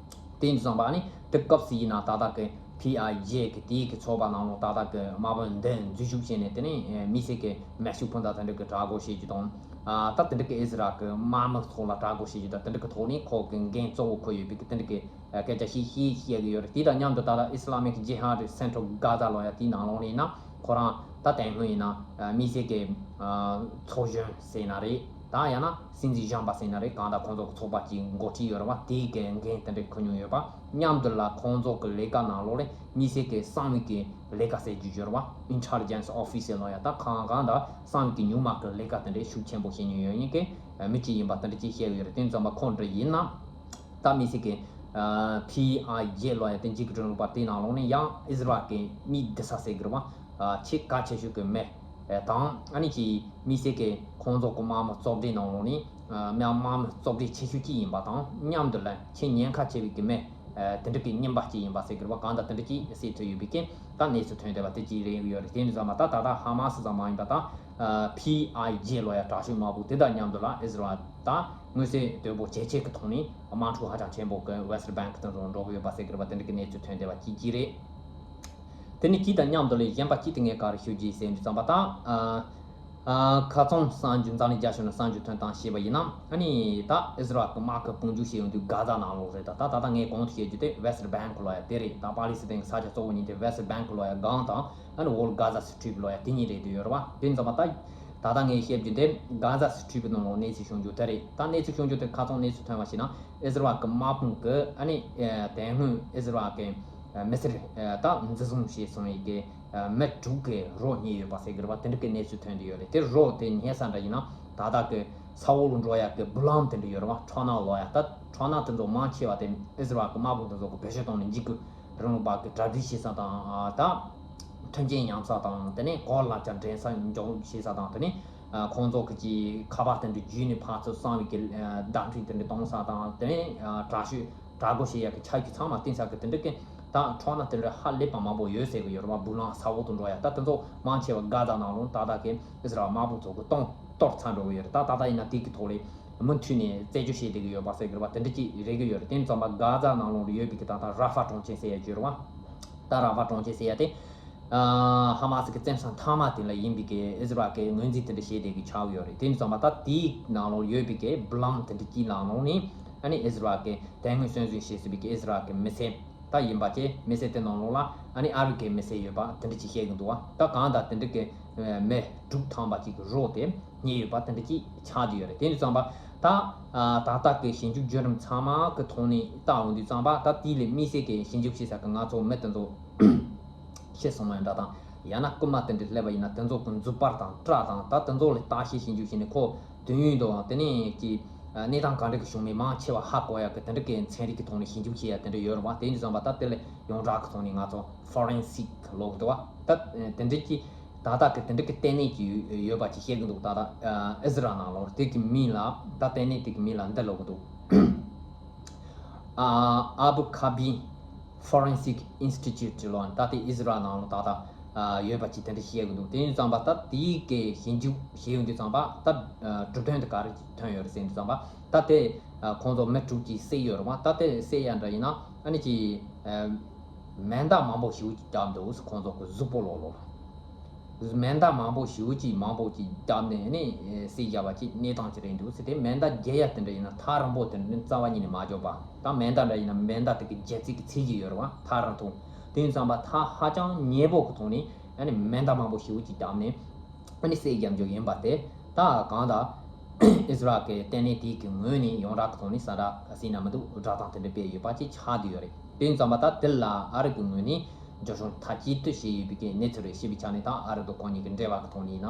དེ་ཡིན་དུས་ཙམ་པ་ཨ་ནི་དེ་སྐབས་སུ་ཡིན་ན་ད་ལྟ་གི་ཕི་ཨའི་ཇེ་གི་དེའི་གི་ཚོགས་པ་ནང་ལོགས་ད་ལྟ་གི་དམག་དཔོན་འདི་འཛུལ་ཞུགས་བྱས་ནས་དེ་ནས་མི་སེར་གི་མེ་ཤུགས་འཕུར་མདའ་དེ་འདྲ་གི་དྲག་རྒོལ་བྱེད་རྒྱུ་དང་། ད་དེ་འདྲ་གི་ཨི་ཟི་རལ་གི་དམག་མི་ཚོ་ལ་དྲག་རྒོལ་བྱེད་རྒྱུ་དང་དེ་འདྲ་གི་ཐོག་ནས་ཁོ་གི་འགན་གཙོ་བོ་ཁུར་ཡོད་པའི་གི་དེ་འདྲ་གི་སྐད་ཆ་ཞིག་ཞིག་བཤད་གི་ཡོད་རེད། དེ་དང་མཉམ་དུ་ད་ལྟ་Islamic Jihad Central Gaza ལབ་ཡ་དེའི་ནང་ལོགས་ནས་ཡིན་ན་ཁོ་རང་ད་དེ་སྔོན་ཡིན་ན་མི་སེར་གི་ཚོགས་གཞོན་ཟེར་ན་རེད། ད་ཡང་ན་སྲིད་འཛིན་གཞོན་པ་ཟེར་ན་རེད། གང་ལྟར་ཁོང་ཚོ་གི་ཚོགས་པ་གཅིག་འགོ་ཁྲིད་ཡོད་རེད་བ། དེའི་གི་འགན་དེ་འདྲ་ཁུར་མྱོང་ཡོད་པ། མཉམ་དུ་ལ་ཁོང་ཚོ་གི་ལས་ཀ་ནང་ལོགས་ལ་མི་སེར་གི་གསང་བའི་གི་ལས་ཀ་ཟེར་རྒྱུ་ཡོད་རེད་བ། Intelligence Officer ལབ་ཡ་ད་གང་གང་ལྟར་གསང་བའི་གི་ཉུང་མ་གི་ལས་ཀ་དེ་འདྲ་ཤུགས་ཆེན་པོ་བྱེད་མྱོང་ཡོད་མཁན་གི་མི་གཅིག་ཡིན་པ་དེ་འདྲ་ཅིག་བཤད་ཡོད་རེད། དེ་ཙམ་པ་ཁོང་འདྲ་ཡིན་ན། ད་མི་སེར་གི་ཕི་ཨའི་ཇེ་ལབ་ཡ་དེ་འཇིགས་སྐྲག་པ་དེའི་ནང་ལོགས་ནས་ཡང་ཨི་ཟི་རལ་གི་མི་བདུན་ས་ཟེར་གི་རེད་བ། ཆེས་གལ་ཆེ་ཤོས་ཀྱི་མི་དང་ཨ་ནི་ཀྱི་མི་སེར་གི་ཁོང་ཚོ་གི་དམག་མི་གཙོ་གྲས་ནང་ལོགས་ནས་དམག་མི་གཙོ་གྲས་ཆེ་ཤོས་གཅིག་ཡིན་པ་དང་མཉམ་དུ་ལ་ཆེས་ཉེན་ཁ་ཆེ་བའི་གི་མི་དེ་འདྲ་གི་རྙིང་པ་གཅིག་ཡིན་པ་ཟེར་གི་རེད་བ། གང་ལྟར་དེ་འདྲ་གཅིག་བསད་ཐུབ་ཡོད་པའི་གི་ད་གནས་ཚུལ་ཐོན་བསྡད་པ་དེ་གཅིག་རེད་ཡོད་རེད། དེ་ནི་ཙམ་པ་ད་ད་ལྟ་ཧ་མ་སི་ཙམ་མ་ཡིན་པ་ད་ཕི་ཨའི་ཇེ་ལབ་ཡ་དྲག་ཤོས་དམག་དཔུང་དེ་དང་མཉམ་དུ་ལ་ཨི་ཟི་རལ་ད་མངོན་གསལ་དོད་པོ་ཇེ་ཆེ་གི་ཐོག་ནས་དམག་འཁྲུག་ཧ་ཅང་ཆེན་པོ་གི་West Bank དེ་ཚོ་འགྲོ་གི་ཡོད་པ་ཟེར་གི་རེད་བ། དེ་འདྲ་གི་གནས་ཚུལ་ཐོན་བསྡད་པ་གཅིག་གཅིག་རེད། དེ་ནི་གཅིག་དང་མཉམ་དུ་ལས་གཞན་པ་གཅིག་དེ་ངས་ག་རེ་ཞུ་རྒྱུ་ཡིན་ཟེར་དུས་ཙམ་པ་ད་ཨ་ཨ་ཁ་སང་གསར་འགྱུར་འཛམ་གླིང་རྒྱ་ཤོད་ནས་གསར་འགྱུར་ཐོན་སྟངས་བཤད་པ་ཡིན་ན་ཨ་ནི་ད་ཨི་ཟི་རལ་གི་དམག་གི་དཔུང་འཇུག་བྱེད་ཡོང་དུས་གྷ་ཛ་ནང་ལོགས་རེད། ད་ད་ད་ད་ངས་གོང་དུ་བཤད་རྒྱུ་དེ་West Bank ལབ་ཡ་དེ་རེད། ད་པ་ལི་སི་ཐན་གི་ས་ཆ་གཙོ་བོ་གཉིས་དེ་West Bank ལབ་ཡ་སྒང་དང་ཨ་ནི་Whole Gaza Strip ལབ་ཡ་དེ་གཉིས་རེད་དུ་ཡོད་རེད་བ། དེ་ཙམ་པ་ད་ད་ལྟ་ངས་བཤད་རྒྱུ་དེ་Gaza Strip ནང་ལོགས་གནས་ཚུལ་བྱུང་རྒྱུ་དེ་རེད། ད་གནས་ཚུལ་བྱུང་རྒྱུ་དེ་ཁ་སང་གནས་ཚུལ་ཐོན་པ་ཞིག་ན་ཨི་ཟི་རལ་གི་དམག་དཔུང་གི་ཨ་ནི་དེ་སྔོན་ཨི་ཟི་རལ་གི་མི་སེར་ད་འཛིན་བཟུང་བྱས་སོང་བའི་གི་མི་དྲུག་གི་རོ་རྙེད་ཡོད་པ་ཟེར་གི་རེད་བ། དེ་འདྲ་གི་གནས་ཚུལ་ཐོན་གི་ཡོད་རེད། དེ་རོ་དེ་རྙེད་ས་འདྲ་ཡིན་ན་ད་ལྟ་གི་ས་འོག་ལ་འགྲོ་ཡ་གི་བུ་ལམ་དེ་འདྲ་ཡོད་རེད་བ། ཁྲོ་ན་ལབ་ཡ་ད་ཁྲོ་ན་དེ་ཚོ་མང་ཆེ་བ་དེ་ཨི་ཟི་རལ་གི་དམག་དཔུང་དེ་ཚོ་གི་བེད་སྤྱོད་གཏོང་ནས་འཇིགས་གི་རིང་ལུགས་པ་གི་གྲ་སྒྲིག་བྱེད་ས་དང་ད་མཐུན་རྐྱེན་ཉམས་ས་དང་དེ་ནས་གོ་ལ་ཆ་འདྲེན་ས་འཇོག་བྱེད་ས་དང་དེ་ནས་ཁོང་ཚོ་གི་ཀྱི་ཁ་པར་དེ་འདྲ་བརྒྱུད་ནས་ཕར་ཚུར་གསང་བའི་གི་བརྡ་འཕྲིན་དེ་འདྲ་གཏོང་ས་དང་དེ་ནས་དྲག་ཤོས། དྲག་རྒོལ་བྱེད་ཡག་གི་ཆ་རྒྱུས་ཚང་མ་བསྟན་ས་གི་དེ་འདྲ་གི་ད་ཁྲོ་ན་དེ་འདྲ་ཧ་ལས་པ་མང་པོ་ཡོད་ཟེར་གི་ཡོད་རེད་བ། བུ་ལམ་ས་འོག་ཏུ་འགྲོ་ཡ་ད་དེ་ཚོ་མང་ཆེ་བ་གྷ་ཛ་ནང་ལོགས་ད་ལྟ་གི་ཨི་ཟི་རལ་དམག་དཔུང་ཚོ་གི་གཏོང་གཏོར་ཚར་འགྲོ་གི་ཡོད་རེད། ད་ད་ལྟ་ཡིན་ན་དེ་གི་ཐོག་ལས་མུ་མཐུད་ནས་རྩད་གཅོད་བྱེད་བསྡད་གི་ཡོད་པ་ཟེར་གི་རེད་བ། དེ་འདྲ་ཅིག་རེད་གི་ཡོད་རེད། དེ་ཙམ་པ་གྷ་ཛ་ནང་ལོགས་ལ་ཡོད་པའི་གི་ད་ལྟ་ར་ཧྥ་གྲོང་ཁྱེར་ཟེར་ཡ་ཅིག་ཡོད་རེད་བ། ད་ར་ཧྥ་གྲོང་ཁྱེར་ཟེར་ཡ་དེ། ཧ་མ་སི་གི་བཙན་ས་མཐའ་མ་དེ་ལ་ཡིན་པའི་གི་ཨི་ཟི་རལ་གི་ངོས་འཛིན་དེ་འདྲ་བྱས་བསྡད་གི་ཆགས་ཡོད་རེད། དེ་ནི་ཙམ་པ་ད་དེའི་ནང་ལོགས་ཡོད་པའི་གི་བུ་ལམ་དེ་འདྲ་གཅིག་ནང་ལོགས་ནས་ཨ་ནི་ཨི་ཟི་རལ་གི་དེ་སྔོན་གསོན་བཟོས་བྱས་ཟིན་པའི་གི་ཨི་ཟི་རལ་གི་མི་སེར་ད་ཡིན་པ་བཅས་མི་སེར་དེ་ནང་ལོགས་ལ་ཨ་ནི་ཨ་རི་གི་མི་སེར་ཡོད་པ་དེ་འདྲ་ཅིག་བཤད་གི་འདུག་བ། ད་གང་ལྟར་དེ་འདྲ་གི་མི་དྲུག་ཐམ་པ་ཅིག་གི་རོ་དེ་རྙེད་ཡོད་པ་དེ་འདྲ་ཅིག་ཆགས་བསྡད་ཡོད་རེད། དེ་ནི་ཙམ་པ་ད་ད་ལྟ་གི་ཞིབ་འཇུག་བརྒྱུད་རིམ་ཚང་མ་གི་ཐོག་ནས་བལྟ་འོང་དུས་ཙམ་པ་ད་དེ་ལས་དམིགས་བསལ་གི་ཞིབ་འཇུག་བྱེད་ས་གི་ང་ཚོ་མི་དེ་ཚོ། ཤི་སོང་བ་འདྲ་དང་ཡང་ན་རྐུན་མ་དེ་འདྲ་སླེབས་པ་ཡིན་ན་དེ་ཚོ་གི་མཛུབ་པར་དང་སྐྲ་དང་ད་དེ་ཚོ་ལ་བརྟག་དཔྱད་ཞིབ་འཇུག་བྱས་ནས་ཁོ་དུས་ཡུན་དང་དེ་ནས་ཀྱི་གནས་སྟངས་ག་འདྲ་གི་བྱུང་མིན་མང་ཆེ་བ་ཧ་གོ་ཡག་གི་དེ་འདྲ་གི་ཚན་རིག་གི་ཐོག་ནས་ཞིབ་འཇུག་བྱེད་ཡག་དེ་འདྲ་ཡོད་རེད་བ། དེ་ཡིན་དུས་ཙམ་པ་ད་དེ་ལ་ཡོངས་གྲགས་ཀྱི་ཐོག་ནས་ང་ཚོ་ཕོ་རེན་སིག་ལབ་ཀྱི་འདུག་བ། ད་དེ་འདྲ་གི་ད་ལྟ་གི་དེ་འདྲ་གི་ལྟེ་གནས་ཀྱི་ཡོད་པ་ཅིག་བཤད་ཀྱི་འདུག་ད་ལྟ་ཨི་ཟི་རལ་ནང་ལོགས་དེ་གི་མིང་ལ་ད་ལྟེ་གནས་དེ་གི་མིང་ལ་འདི་ལབ་ཀྱི་འདུག་ཨ་ཨ་བུ་ཁ་བི། Forensic Institute ལོ་ད་དེ་ཨི་ཟི་རལ་ནང་ལོ་ད་ལྟ་ཡོད་པ་ཅིག་དེ་འདྲ་བཤད་གི་འདུག་དེ་ཡིན་ཙང་པ་ད་དེའི་གི་ཞིབ་འཇུག་བྱེད་ཡོང་དུས་ཙང་པ་ད་གྲུབ་དོན་དེ་ག་རེ་ཐོན་ཡོད་རེད་ཟེར་དུས་ཙང་པ་ད་དེ་ཁོང་ཚོ་མི་དྲུག་ཅིག་བསད་ཡོད་རེད་བ། ད་དེ་བསད་ཡ་འདྲ་ཡིན་ན་ཨ་ནི་ཅི་མེ་མདའ་མང་པོ་ཞིག་བརྒྱབ་འདུག་ཁོང་ཚོ་གི་གཟུགས་པོ་ལོག་ལོག་ལ། མེ་མདའ་མང་པོ་ཞེ་པོ་ཅིག་མང་པོ་ཅིག་བརྒྱབ་ནས་ནི་བསད་བཞག་པ་ཅིག་གནས་སྟངས་ཅིག་རེད་འདུག་ཟེར། དེ་མེ་མདའ་རྒྱག་ཡ་དེ་འདྲ་ཡིན་ན་ཐག་རིང་པོ་དེ་འདྲ་རྩ་བ་ཉིད་ནས་མ་འཇོག་པ་དང་། མེ་མདའ་འདྲ་ཡིན་ན་མེ་མདའ་དེ་གི་རྒྱལ་རྩིས་ཀྱི་ཚད་ཀྱི་ཡོད་རེད་བ། ཐག་རིང་ཐུང་དེ་ཡིན་ཙང་པ་ཐག་ཧ་ཅང་ཉེ་པོ་གི་ཐོག་ནས་ཨ་ནི་མེ་མདའ་མང་པོ་ཞེ་པོ་ཅིག་བརྒྱབ་ནས་ཨ་ནི་བསད་བཞག་རྒྱུ་ཡིན་པ་དེ། ད་གང་ལྟར་ཨིས་རལ་གྱི་ལྟེ་གནས་དེ་གི་ངོས་ནས་ཡོངས་གྲགས་ཀྱི་ཐོག་ནས་ས་ར་སི་ན་མི་འདུག་བསྒྲགས་སྟངས་དེ་འདྲ་སྤེལ་ཡོད་པ་ཅིག་ཆགས་བསྡད་ཡོད་རེད། དེ་ཡིན་ཙང་པ་ད་དེ་ལ་ཨ་རི་གི་ངོས་ནས་འཇོག་ཤོང་མཐའ་གཅིག་ཏུ་བྱས་ཡོད་པའི་གནས་ཚུལ་རེད། ཞེས་པའི་ཆ་ནས་ད་ཨ་རི་དང་ཁོང་གཉིས་ཀྱི་འབྲེལ་བ་གི་ཐོག་ནས་ཡིན་ན་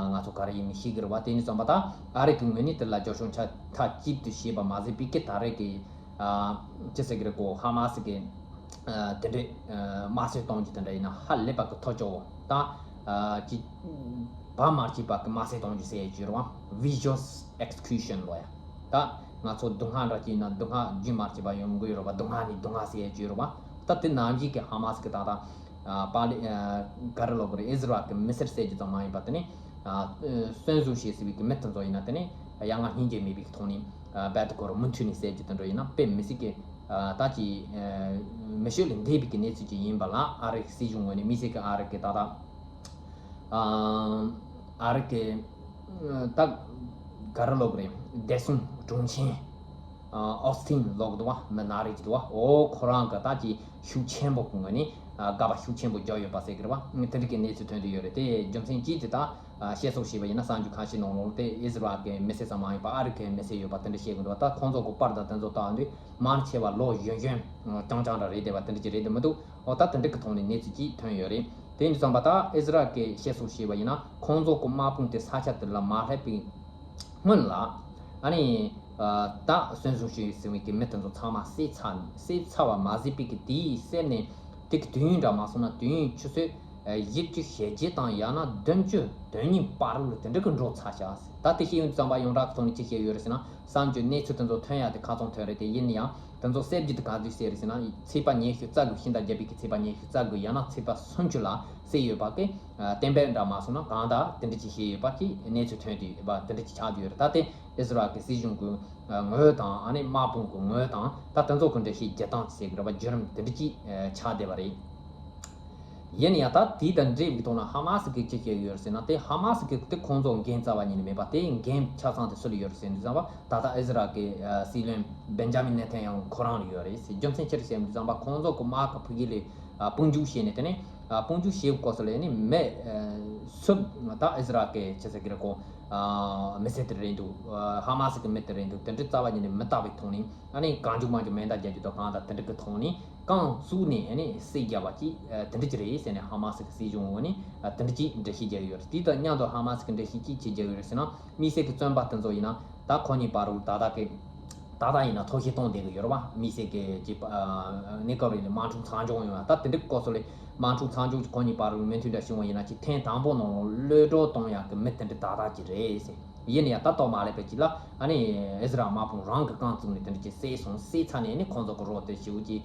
ང་ཚོ་ག་རེ་ཡིན་མིན་ཤེས་ཀྱི་རེད་བ། དེ་ནས་ཙམ་པ་ད་ཨ་རི་གི་ངོས་ནས་དེ་ལ་འཇོག་ཤོང་ཆ་མཐའ་གཅིག་ཏུ་བྱས་པ་མ་ཟད་པའི་གི་ད་རེས་ཀྱི་ཅི་ཟེར་གི་རེད་གོ། ཧ་མ་སི་གི་དེ་འདྲའི་དམར་གསོད་གཏོང་རྒྱུ་དེ་འདྲ་ཡིན་ན་ཧ་ལས་པ་གི་ཐག་ཆོད་ད་ཅི་བ་མ་སྐྱིད་པ་གི་དམར་གསོད་གཏོང་རྒྱུ་ཟེར་རྒྱུ་རེད་བ། Vicious execution ལོ་ཡ། ད་ང་ཚོ་སྡུག་བསྔལ་འདྲ་ཅིག་ཡིན་ན་སྡུག་བསྔལ་རྒྱུན་མར་བྱེད་པ་ཡོང་གི་ཡོད་རེད་བ། སྡུག་བསྔལ་ནི་སྡུག་བསྔལ་ཟེར་ཡ་ཅིག་ཡོད་རེད་བ། ད་དེ་ནང་བཞིན་གྱི་ཧ་མ་སི་གི་ད་ལྟ་པ་ལི་ག་རེ་ལབ་དགོས་རེད། ཨིས་རལ་གི་མི་སེར་བསད་རྒྱུ་ཙམ་མ་ཡིན་པ་དེ་ནི་གསོན་བཟུང་བྱས་ཟིན་པའི་གི་མི་དེ་ཚོ་ཡིན་ན་དེ་ནི་ཡ་ང་སྙིང་རྗེ་མེད་པའི་གི་ཐོག་ནས་རྦད་དེ་ཁོ་རང་མུ་མཐུད་ནས་བསད་རྒྱུ་དེ་འདྲ་ཡིན་ན་དཔེ་མི་སྲིད་གི་ད་ཅི་མི་ཤོད་ལས་འདས་པའི་གི་གནས་ཚུལ་ཅིག་ཡིན་པ་ལ། ཨ་རི་སྲིད་གཞུང་ངོས་ནས་དམིགས་བསལ་གི་ཨ་རི་གི་ད་ལྟ་ཨ་རི་གི་ད་ག་རེ་ལབ་དགོས་རེད། བདེ་སྲུང་དྲུང་ཆེ་ཨོ་སི་ཐིན་ལབ་གི་འདུག་བ། མི་ན་རེ་གི་འདུག་བ། འོ་ཁོ་རང་གི་ད་ཅི་ཤུགས་ཆེན་པོ་གི་ངོས་ནས་དགག་པ་ཤུགས་ཆེན་པོ་རྒྱག་ཡོད་པ་ཟེར་གི་རེད་བ། དེ་འདྲ་གི་གནས་ཚུལ་ཐོན་དུ་ཡོད་རེད། དེ་རྒྱུ་མཚན་ཅི་དེ་ད་བཤད་སྲོལ་ཞིག་པ་ཡིན་ན་གསར་འགྱུར་ཁ་ཤས་ནང་ལོགས་དེ་ཨིས་རལ་གི་མི་སེར་ཙམ་མ་ཡིན་པ་ཨ་རི་གི་མི་སེར་ཡོད་པ་དེ་འདྲ་བཤད་གི་འདུག་ད་ཁོང་ཚོ་གི་པར་དང་དེ་ཚོ་བལྟ་དུས་མང་ཆེ་བ་ལོ་གཞོན་གཞོན་རྐྱང་རྐྱང་འདྲ་རེད་བསྡད་པ་དེ་འདྲ་ཅིག་རེད་དེ་མི་འདུག་འོ་ད་དེ་འདྲ་གི་ཐོག་ནས་གནས་ཚུལ་ཅིག་ཐོན་ཡོད་རེད། དེ་ཡིན་དུས་ཙམ་པ་ད་ཨིས་རལ་གི་བཤད་སྲོལ་ཞིག་པ་ཡིན་ན་ཁོང་ཚོ་གི་དམག་དཔུང་དེ་ས་ཆ་དེ་ལ་མ་སླེབས་པའི་སྔོན་ལ་ཨ་ནི་ད་གསོན་བཟུང་བྱས་ཟིན་པའི་གི་མི་དེ་ཚོ་ཚང་མ་བསད་ཚར་བསད་ཚར་བ་མ་ཟད་པའི་གི་དེའི་གསེབ་ནས་དེ་གི་དུས་ཡུན་འདྲ་མ་སོང་ན་དུས་ཡུན་ཆུ་ཚོད་བཞི་བཅུ་ཞེ་བརྒྱད་དང་ཡང་ན་བདུན་ཅུ་དོན་གཉིས་བར་ལ་དེ་འདྲ་གི་འགྲོ་ཚར་ཤག་ད་དེ་བཤད་ཡོང་དུས་ཙམ་པ་ཡོངས་གྲགས་ཀྱི་ཐོག་ནས་ཅི་བཤད་ཡོད་རེད་ཟེར་ན། གསར་འགྱུར་གནས་ཚུལ་དེ་ཚོ་ཐོན་ཡག་དེ་ཁ་ཚང་ཐོན་རེད་དེ། ཡིན་ན་ཡང་དེ་ཚོ་གསལ་རྒྱུ་དེ་ག་དུས་གསལ་རེད་ཟེར་ན། ཚེས་པ་ཉི་ཤུ་རྩ་དགུ་ཕྱི་ཟླ་བརྒྱད་པའི་གི་ཚེས་པ་ཉི་ཤུ་རྩ་དགུ་ཡང་ན་ཚེས་པ་སུམ་ཅུ་ལ་གསལ་ཡོད་པ་གི་གཏན་འབེབས་འདྲ་མ་སོང་ན་གང་ལྟར་དེ་འདྲ་ཅིག་བཤད་ཡོད་པ་གི་གནས་ཚུལ་ཐོན་དུས་ཡོད་པ་དེ་འདྲ་ཅིག་ཆགས་ཀྱི་ཡོད་རེད། ད་དེ་ཨིས་རལ་གི་སྲིད་གཞུང་གི་ངོས་དང་ཨ་ནི་དམག་དཔུང་གི་ངོས་དང་ད་དེ་ཚོ་གི་འགྲེལ་བཤད་རྒྱག་སྟངས་ཟེར་གི་རེད་པ། བརྒྱུད་རིམ་དེ་འདྲ་ཅིག་ཆགས་བསྡད་པ་རེད། ཡིན་ཡང་ད་དེ་དང་འབྲེལ་བའི་ཐོག་ན་ཧ་མ་སི་གིས་ཅི་བཤད་ཡོད་ཟེར་ན། དེ་ཧ་མ་སི་གི་དེ་ཁོང་ཚོ་འགན་རྩ་བ་ཉིད་ནས་མེད་པ། དེ་འགན་ཆ་ཚང་དེ་སུ་ལ་ཡོད་ཟེར་དུས་ཙམ་པ་ད་ལྟ་ཨིས་རལ་གི་སྲིད་བློན་བེན་ཇ་མིན་ནེ་ཐན་ཡ་ཧུ་ཁོ་རང་ལ་ཡོད་རེད་ཟེར། རྒྱུ་མཚན་ཅི་རེད་ཟེར་དུས་ཙམ་པ་ཁོང་ཚོ་གི་དམག་གི་ཕ་གི་ལ་དཔུང་འཇུག་བྱས་ནས་དེ་ནས་དཔུང་འཇུག་བྱེད་སྐོར་སོགས་ལ་ནི་མི་སུ་ད་ཨིས་རལ་གི་ཅི་ཟེར་གི་རེད་གོ། མི་སེར་དེ་རེད་འདུག་ཧ་མ་སི་གི་མི་དེ་རེད་འདུག་དེ་འདྲ་རྩ་བ་ཉིད་ནས་མི་བཏགས་པའི་ཐོག་ནས་ཨ་ནི་གང་བྱུང་མང་བྱུང་མེ་མདའ་རྒྱག་རྒྱུ་དང་གང་དང་དེ་འདྲ་གི་ཐོག་ནས། རྐང་བཙུགས་ནས་ཨ་ནི་བསད་རྒྱབ་པ་ཅིག་དེ་འདྲ་ཅིག་རེད་ཟེར་ནས་ཧ་མ་སི་གི་སྲིད་གཞུང་ངོས་ནས་དེ་འདྲ་ཅིག་འགྲེལ་བཤད་རྒྱག་གི་ཡོད་རེད། དེ་དང་མཉམ་དུ་ཧ་མ་སི་གི་འགྲེལ་བཤད་ཅིག་ཅིག་རྒྱག་གི་ཡོད་རེད་ཟེར་ན། དམིགས་བསལ་གི་བཙོན་པ་དེ་ཚོ་ཡིན་ན་ད་ཁོ་གཉིས་བར་དུ་ད་ལྟ་གི་ད་ལྟ་ཡིན་ན་ཐོག་ཤེས་གཏོང་བསྡད་གི་ཡོད་རེད་བ། དམིགས་བསལ་གི་ཅིག་གནས་སྐབས་རིང་ལ་དམག་འཁྲུག་མཚམས་འཇོག་ཡོང་ཡ། ད་དེ་འདྲ་སྐོར་སོགས་ལ་དམག་འཁྲུག་མཚམས་འཇོག་ཅིག་ཁོ་གཉིས་བར་དུ་མོས་མཐུན་འདྲ་བྱུང་བ་ཡིན་ན་ཅིག་ཐེངས་དང་པོ་ནང་ལ་གློད་གྲོལ་གཏོང་ཡ་གི་མི་དེ་འདྲ་ད་ལྟ་ཅིག་རེད་ཟེར། ཡིན་ན་ཡང་ད་ལྟ་མ་སླེབས་པའི་ཅིག་ལ་ཨ་ནི་ཨིས་རལ་དམག་དཔུང་རང་གི་རྐང་བཙུགས་ནས་དེ་འདྲ་ཅིག་བསད་སོང་། བསད་ཚར་ནས་ཨ་ནི་ཁོང་ཚོ་གི་རོགས་དེ་ཞེ་པོ་ཅིག་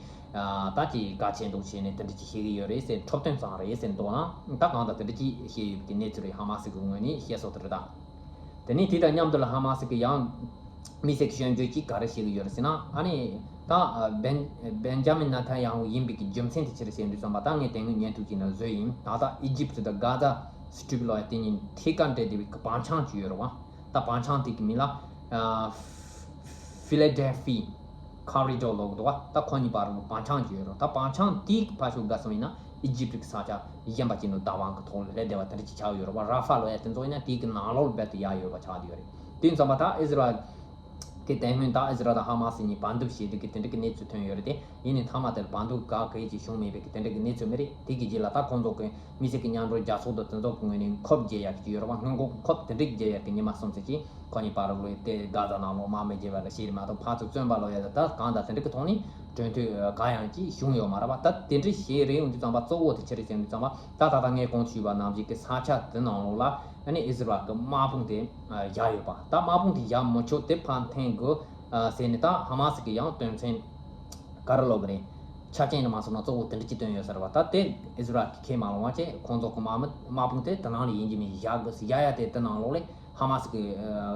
ད་ཅིག་གལ་ཆེན་འདུག་བྱས་ནས་དེ་འདྲ་ཅིག་བཤད་གི་ཡོད་རེད་ཟེར། འཁྲབ་སྟོན་ཙམ་རེད་ཟེར་འདུག་ན་ད་གང་ལྟར་དེ་འདྲ་ཅིག་བཤད་ཡོད་པའི་གནས་ཚུལ་རེད། ཧ་མ་སི་གི་ངོས་ནས་བཤད་སྲོལ་དེ་རེད་ད། དེ་ནས་དེ་དང་མཉམ་དུ་ལ་ཧ་མ་སི་གི་ཡང་དམིགས་བསལ་གྱི་སྐྱོན་བརྗོད་ཅིག་ག་རེ་བྱེད་ཀྱི་ཡོད་རེད་ཟེར་ན། ཨ་ནི་ད་བེན་བེན་ཇ་མིན་ནེ་ཐན་ཡ་ཧུ་ཡིན་པའི་གི་རྒྱུ་མཚན་དེ་ཅི་རེད་ཟེར་དུས་ཙམ་པ་ད་ངས་དེ་སྔོན་ཉན་ཐུབ་ཀྱི་ན་བཟོས་ཡིན། ད་ལྟ་ཨི་ཇིབ་དང་གྷ་ཛ་སི་ཊི་རིབ་ལ་ཡ་དེ་གཉིས་ཐད་ཀར་འབྲེལ་བསྡད་པའི་གི་བང་ཆེན་ཅིག་ཡོད་རེད་བ། ད་བང་ཆེན་དེ་གི་མིང་ལ་ཕི་ལེ་ཌེལ་ཕི་ཀོ་རི་ཌོར་ལབ་གི་འདུག་བ། ད་ཁོ་གཉིས་བར་དུ་བང་ཆེན་ཅིག་ཡོད་རེད། ད་བང་ཆེན་དེའི་ཕར་ཕྱོགས་བརྒལ་སོང་ཡིན་ན་ཨི་ཇིབ་ཀྱི་ས་ཆ་གཞན་པ་ཅིག་ནང་བདག་དབང་གི་ཐོག་ལ་སླེབས་བསྡད་པ་དེ་འདྲ་ཅིག་ཆགས་ཡོད་རེད་བ། ར་ཧྥ་ལབ་ཡ་དེ་ཚོ་ཡིན་ན་དེའི་གི་ནང་ལོགས་ལ་རྦད་དེ་ཡར་ཡོད་པ་ཆགས་བསྡད་ཡོད་རེད། དེ་ཡིན་ཙང་པ་ད་ཨིས་རལ་གི་དེ་སྔོན་ད་ཨིས་རལ་དང་ཧ་མ་སི་གཉིས་བར་འདུམ་བྱས་དུས་ཀྱི་དེ་འདྲ་གི་གནས་ཚུལ་ཐོན་ཡོད་རེད་དེ། ཡིན་ནའི་མཐའ་མ་དེར་བར་འདུམ་ག་གེ་ཅིག་བྱུང་མེད་པའི་གི་དེ་འདྲ་གི་གནས་ཚུལ་མི་རེད། དེ་གི་རྗེས་ལ་ད་ཁོང་ཚོ་གི་དམིགས་བསལ་གྱི་མཉམ་འབྲེལ་རྒྱལ་ཚོགས་དང་དེ་ཚོ་གི་ངོས་ནས་འཁོབ་རྒྱག་ཡག་ཅིག་ཡོད་རེད་བ། སྔོན་འགོག་གི་འཁོབ་དེ་འདྲ་རྒྱག་ཡག་གི་ཉི་མ་གསུམ་ཙམ་ཅིག་ཁོ་གཉིས་བར་ལ་དེ་གྷ་ཛ་ནང་ལོགས་དམག་མི་རྒྱག་པ་ལ་ཞིག་རེད་མ་གཏོགས་ཕར་ཚུར་བཙོན་པ་ལབ་ཡ་ད་གང་ལྟར་དེ་འདྲ་གི་ཐོག་ནས་གྲོས་མཐུན་གང་ཡང་ཅིག་བྱུང་ཡོད་མ་རེད་བ། ད་དེ་འདྲ་ཞིག་རེད། ཡོང་དུས་ཙམ་པ་གཙོ་བོ་དེ་ཅི་རེད་ཟེར་དུས་ཙམ་པ་ད་ད་ལྟ་ངས་གོང་དུ་ཞུས་པ་ནང་བཞིན་གྱི་ས་ཆ་དེ་ནང་ལོགས་ལ་ཨ་ནི་ཨིས་རལ་གི་དམག་དཔུང་དེ་བཞག་ཡོད་པ། ད་དམག་དཔུང་དེ་བཞག་མི་ཆོག་དེ་ཕར་འཐེན་དགོས་ཟེར་ནས་ད་ཧ་མ་སི་གི་ཡང་དོན་ཚན་ག་རེ་ལབ་དགོས་རེད། ཆ་རྐྱེན་ནི་མ་སོང་ན་གཙོ་བོ་དེ་འདྲ་ཅིག་བཏོན་ཡོད་ས་རེད་བ། ད་དེ་ཨིས་རལ་གྱིས་ཁས་མ་བླངས་པ་བྱས་ཁོང་ཚོ་གི་དམག་མི་དམག་དཔུང་དེ་དེ་ནང་ལ་ཡིན་གྱི་མིན་བཞག་དགོས་ཟེར། བཞག་ཡ་དེ་དེ་ནང་ལོགས་ལ་ཧ་མ་སི་གི་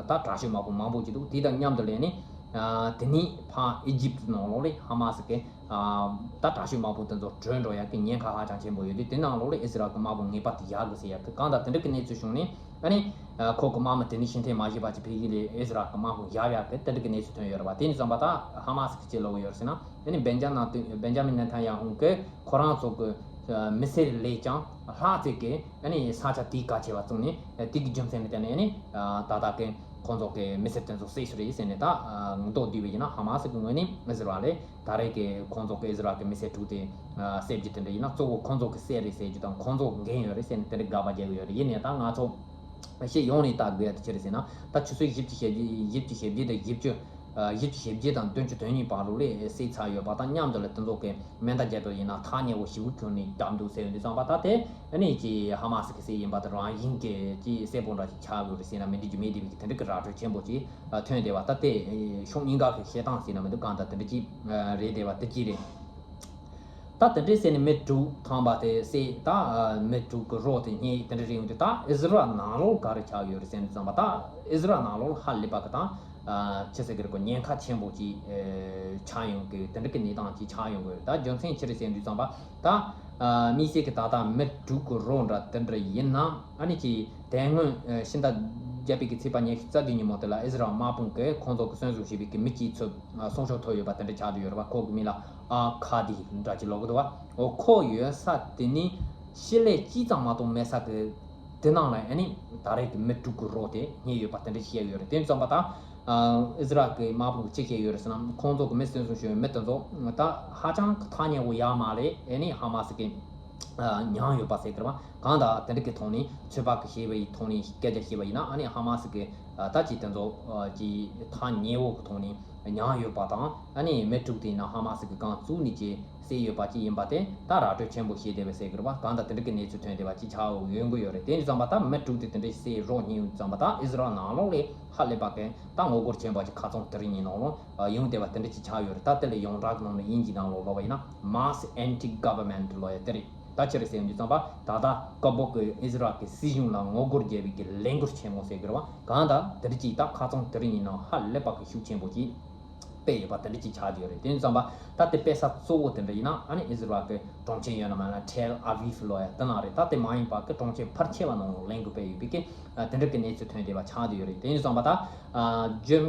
ད་དྲག་ཤོས་དམག་དཔུང་མང་པོ་ཅིག་འདུག་དེ་དང་མཉམ་དུ་ལས་ནི་ དེ་ནས་ཕར་ཨི་ཇིབ་ནང་ལོགས་ལ་ཧ་མ་སི་གི་ད་དྲག་ཤོས་དམག་དཔུང་དེ་ཚོ་བྲོས་འགྲོ་ཡག་གི་ཉེན་ཁ་ཧ་ཅང་ཆེན་པོ་ཡོད་དུས། དེ་ནང་ལོགས་ལ་ཨི་ཟི་རལ་གི་དམག་དཔུང་ངེས་པར་དུ་ཡག་དགོས་ཟེར་ཡག་གི་གང་ལྟར་དེ་འདྲ་གི་གནས་ཚུལ་བྱུང་ནས། ཨ་ནི་ཁོ་གི་དམག་མི་དེ་ནི་ཤི་འཐེན་མ་བྱས་པ་ཅིག་ཕ་གི་ལ་ཨི་ཟི་རལ་གི་དམག་དཔུང་བཞག་ཡག་གི་དེ་འདྲ་གི་གནས་ཚུལ་ཐོན་ཡོད་རེད་བ། དེ་ནས་བསམ་པ་ད་ཧ་མ་སི་གི་ཅི་ལབ་ཡོད་རེད་ཟེར་ན། ཨ་ནི་བེན་ཇ་ནང་དུ་བེན་ཇ་མིན་ནེ་ཐན་ཡ་ཧུ་གི་ཁོ་རང་ཚོ་གི་མི་སེར་ལས་ཀྱང་ལྷག་ཙམ་གི་ཨ་ནི་ས་ཆ་དེའི་གལ་ཆེ་བ་བཙུགས་ནས། དེ་གི་རྒྱུ་མཚན་ལ་བརྟེན་ནས་ཨ་ནི་ད་ལྟ་གི་ཁོང་ཚོ་གི་མི་སེར་དེ་ཚོ་བསད་ཤི་རེད་ཟེར་ནས་ད་མདོ་བསྡུས་པ་ཡིན་ན། ཧ་མ་སི་གི་ངོས་ནས་ཨི་ཟི་རལ་ལ་ད་རེས་ཀྱི་ཁོང་ཚོ་གི་ཨི་ཟི་རལ་གི་མི་སེར་དྲུག་དེ་བསད་རྒྱུ་དེ་འདྲ་ཡིན་ན། གཙོ་བོ་ཁོང་ཚོ་གི་བསད་རེད་ཟེར་རྒྱུ་དང་ཁོང་ཚོ་འགན་ཡོད་རེད་ཟེར་ནས་དེ་འདྲ་དགག་པ་རྒྱག་གི་ཡོད་རེད། ཡིན་ནའི་ད་ང་ཚོ་སྤྱི་ཡོངས་ནས་ལྟ་དགོས་ཡ་དེ་ཅི་རེད་ཟེར་ན། ད་ཆུ་ཚོད་བཞི་བཅུ་ཞེ་བརྒྱད་བཞི་བཅུ་ཞེ་བརྒྱད་དང་བཞི་བཅུ་བཞི་བཅུ་ཞེ་བརྒྱད་དང་བདུན་ཅུ་དོན་གཉིས་བར་ལོ་ལ་བསད་ཚར་ཡོད་པ་དང་མཉམ་དུ་ལ་དེ་ཚོ་གི་མེ་མདའ་བརྒྱབ་པ་ཡིན་ན་ཐག་ཉེ་བོ་ཞེ་པོ་ཁྱོན་ནས་བརྒྱབ་འདུག་ཟེར་ཡོང་དུས་ཙམ་པ། ད་དེ་ཨ་ནི་ཅི་ཧ་མ་སི་གི་བསད་ཡིན་པ་དེ་རང་བཞིན་གྱི་ཅི་གསལ་པོ་འདྲ་ཅིག་ཆགས་ཡོད་རེད་ཟེར་ན་མི་འགྲིག་རྒྱུ་མེད་བསྡད་པའི་གི་དེ་འདྲ་གི་ར་སྤྲོད་ཆེན་པོ་ཅིག་ཐོན་བསྡད་པ། ད་དེ་ཕྱོགས་གཉིས་ཀ་གི་བཤད་སྟངས་ཟེར་ན་མི་འདུག་གང་ལྟར་དེ་འདྲ་ཅིག་རེད་བསྡད་པ་དེ་ཅི་རེད། ད་དེ་འདྲའི་ཟེར་ནས་མི་དྲུག་ཐམ་པ་དེ་བསད། ད་མི་དྲུག་གི་རོ་དེ་རྙེད། དེ་འདྲ་རེད་ཡོང་དུས་ད་ཨི་ཟི་རལ་ནང་ལོགས་ག་རེ་ཆགས་ཡོད་རེད་ཟེར་དུས་ཙམ་པ། ད་ཨི་ཟི་རལ་ནང་ལོགས་ཧ་ལས་པ་གི་ད་ཅི་ཟེར་གི་རེད་གོ་ཉེན་ཁ་ཆེན་པོ་ཅིག་ཆགས་ཡོང་གི་དེ་འདྲ་གི་གནས་སྟངས་ཅིག་ཆགས་ཡོང་གི་ཡོད་རེད། ད་རྒྱུ་མཚན་ཅི་རེད་ཟེར་དུས་ཙམ་པ། ད་དམིགས་བསལ་གི་ད་ལྟ་མི་དྲུག་གི་རོ་འདྲ་དེ་འདྲ་ཡིན་ན། ཨ་ནི་ཅིག་དེ་སྔོན་ཕྱི་ཟླ་བརྒྱད་པའི་གི་ཚེས་པ་ཉི་ཤུ་རྩ་བདུན་ཉིན་མོ་དེ་ལ་ཨི་ཟི་རལ་དམག་དཔུང་གིས་ཁོང་ཚོ་གི་གསོན་བཟུང་བྱས་པའི་གི་མི་གཅིག་ཚོ་སྲོག་ཆགས་ཐོབ་ཡོད་པ་དེ་འདྲ་ཆགས་བསྡད་ཡོད་རེད་བ། ཁོ་གི་མིང་ལ་ཨ་ཁ་དི་འདྲ་ཅིག་ལབ་གི་འདུག་བ། འོ་ཁོ་ཡོད་ས་དེ་ནི་ཤི་ལེ་གཅིག་ཙམ་མ་གཏོགས་མེད་ས་གི་དེ་ནང་ལ་ཨ་ནི་ད་རེས་ཀྱི་མི་དྲུག་གི་རོ་དེ་རྙེད་ཡོད་པ་དེ་འདྲ་བཤད་ཡོད་རེད། དེ་ཙམ་པ་ད་ཨ་ཨི་ཟི་རལ་གྱི་དམག་དཔུང་གིས་ཅི་བཤད་ཡོད་རེད་ཟེར་ན། ཁོང་ཚོ་གི་མི་གསོན་བཟུང་བྱས་ཡོད་མི་དེ་ཚོ་ད་ཧ་ཅང་གི་ཐག་ཉེ་བོ་ཡོད་མ་རེད། ཨ་ནི་ཧ་མ་སི་གི་མྱངས་ཡོད་པ་ཟེར་གི་རེད་བ། གང་ལྟར་དེ་འདྲ་གི་ཐོག་ནས་ཚོད་དཔག་གི་བྱས་པའི་ཐོག་ནས་སྐད་ཆ་བཤད་པ་ཡིན་ན། ཨ་ནི་ཧ་མ་སི་གི་ད་ཅིག་དེ་ཚོ་ཅིག་ཐག་ཉེ་བོ་གི་ཐོག་ནས་མྱངས་ཡོད་པ་དང་། ཨ་ནི་མི་དྲུག་དེ་ཡིན་ན་ཧ་མ་སི་གི་རྐང་བཙུགས་ནས་ཅིག་བསད་ཡོད་པ་ཅིག་ཡིན་པ་དེ་ད་ར་སྤྲོད་ཆེན་པོ་བྱས་བསྡད་པ་ཟེར་གི་རེད་བ། གང་ལྟར་དེ་འདྲ་གི་གནས་ཚུལ་ཐོན་བསྡད་པ་ཅིག་ཆགས་ཡོང་གི་ཡོད་རེད། དེ་ཡིན་ཙང་པ་ད་མི་དྲུག་དེ་དེ་འདྲ་བསད་རོ་རྙེད་ཡོང་ཙང་པ། ད་ཨི་ཟི་རལ་ནང་ལོགས་ལ་ཧ་ལས་པ་གི་ད་ངོ་རྒོལ་ཆེན་པོ་ཅིག་ཁ་རྩང་དེ་རིང་ཉིན་ནང་ལོགས་ཡོང་བསྡད་པ་དེ་འདྲ་ཅིག་ཆགས་ཡོད་རེད། ད་དེ་ལ་ཡོངས་གྲགས་ནང་ནས་དབྱིན་ཇིའི་ནང་ལོགས་ལབ་པ་ཡིན་ན། Mass Anti-Government ལབ་ཡ་དེ་རེད། ད་ཅི་རེད་ཟེར་ཡོང་དུས་ཙམ་པ། ད་ལྟ་སྐབས་བབ་ཀྱི་ཨི་ཟི་རལ་གྱི་སྲིད་གཞུང་ལ་ངོ་རྒོལ་རྒྱག་པའི་གི་ལས་འགུལ་ཆེན་མོ་ཟེར་གི་རེད་བ། གང་ལྟར་དེ་འདྲ་ཅིག་ད་ཁ་རྩང་དེ་རིང་ཉིན་ནང་ཧ་ལས་པ་གི་ཤུགས་ཆེན་པོ་ཅིག་སྤེལ་ཡོད་པ་དེ་འདྲ་ཅིག་ཆགས་ཀྱི་ཡོད་རེད། དེ་ཡིན་ཙམ་པ་ད་དེ་སྤེལ་ས་གཙོ་བོ་དེ་འདྲ་ཡིན་ན། ཨ་ནི་ཨི་ཟི་རལ་གྱི་གྲོང་ཁྱེར་ཡོད་ན་མེད་ན་ཐེལ་ཨ་བིབ་ལབ་ཡ་དེ་ནང་རེད། ད་དེ་མ་ཡིན་པ་གི་གྲོང་ཁྱེར་ཕལ་ཆེ་བ་ནང་ལ་ལས་འགུལ་སྤེལ་ཡོད་པའི་གི་དེ་འདྲ་གི་གནས་ཚུལ་ཐོན་བསྡད་པ་ཆགས་བསྡད་ཡོད་རེད། དེ་ཡིན་ཙམ་པ་ད། ཨ་བརྒྱུད་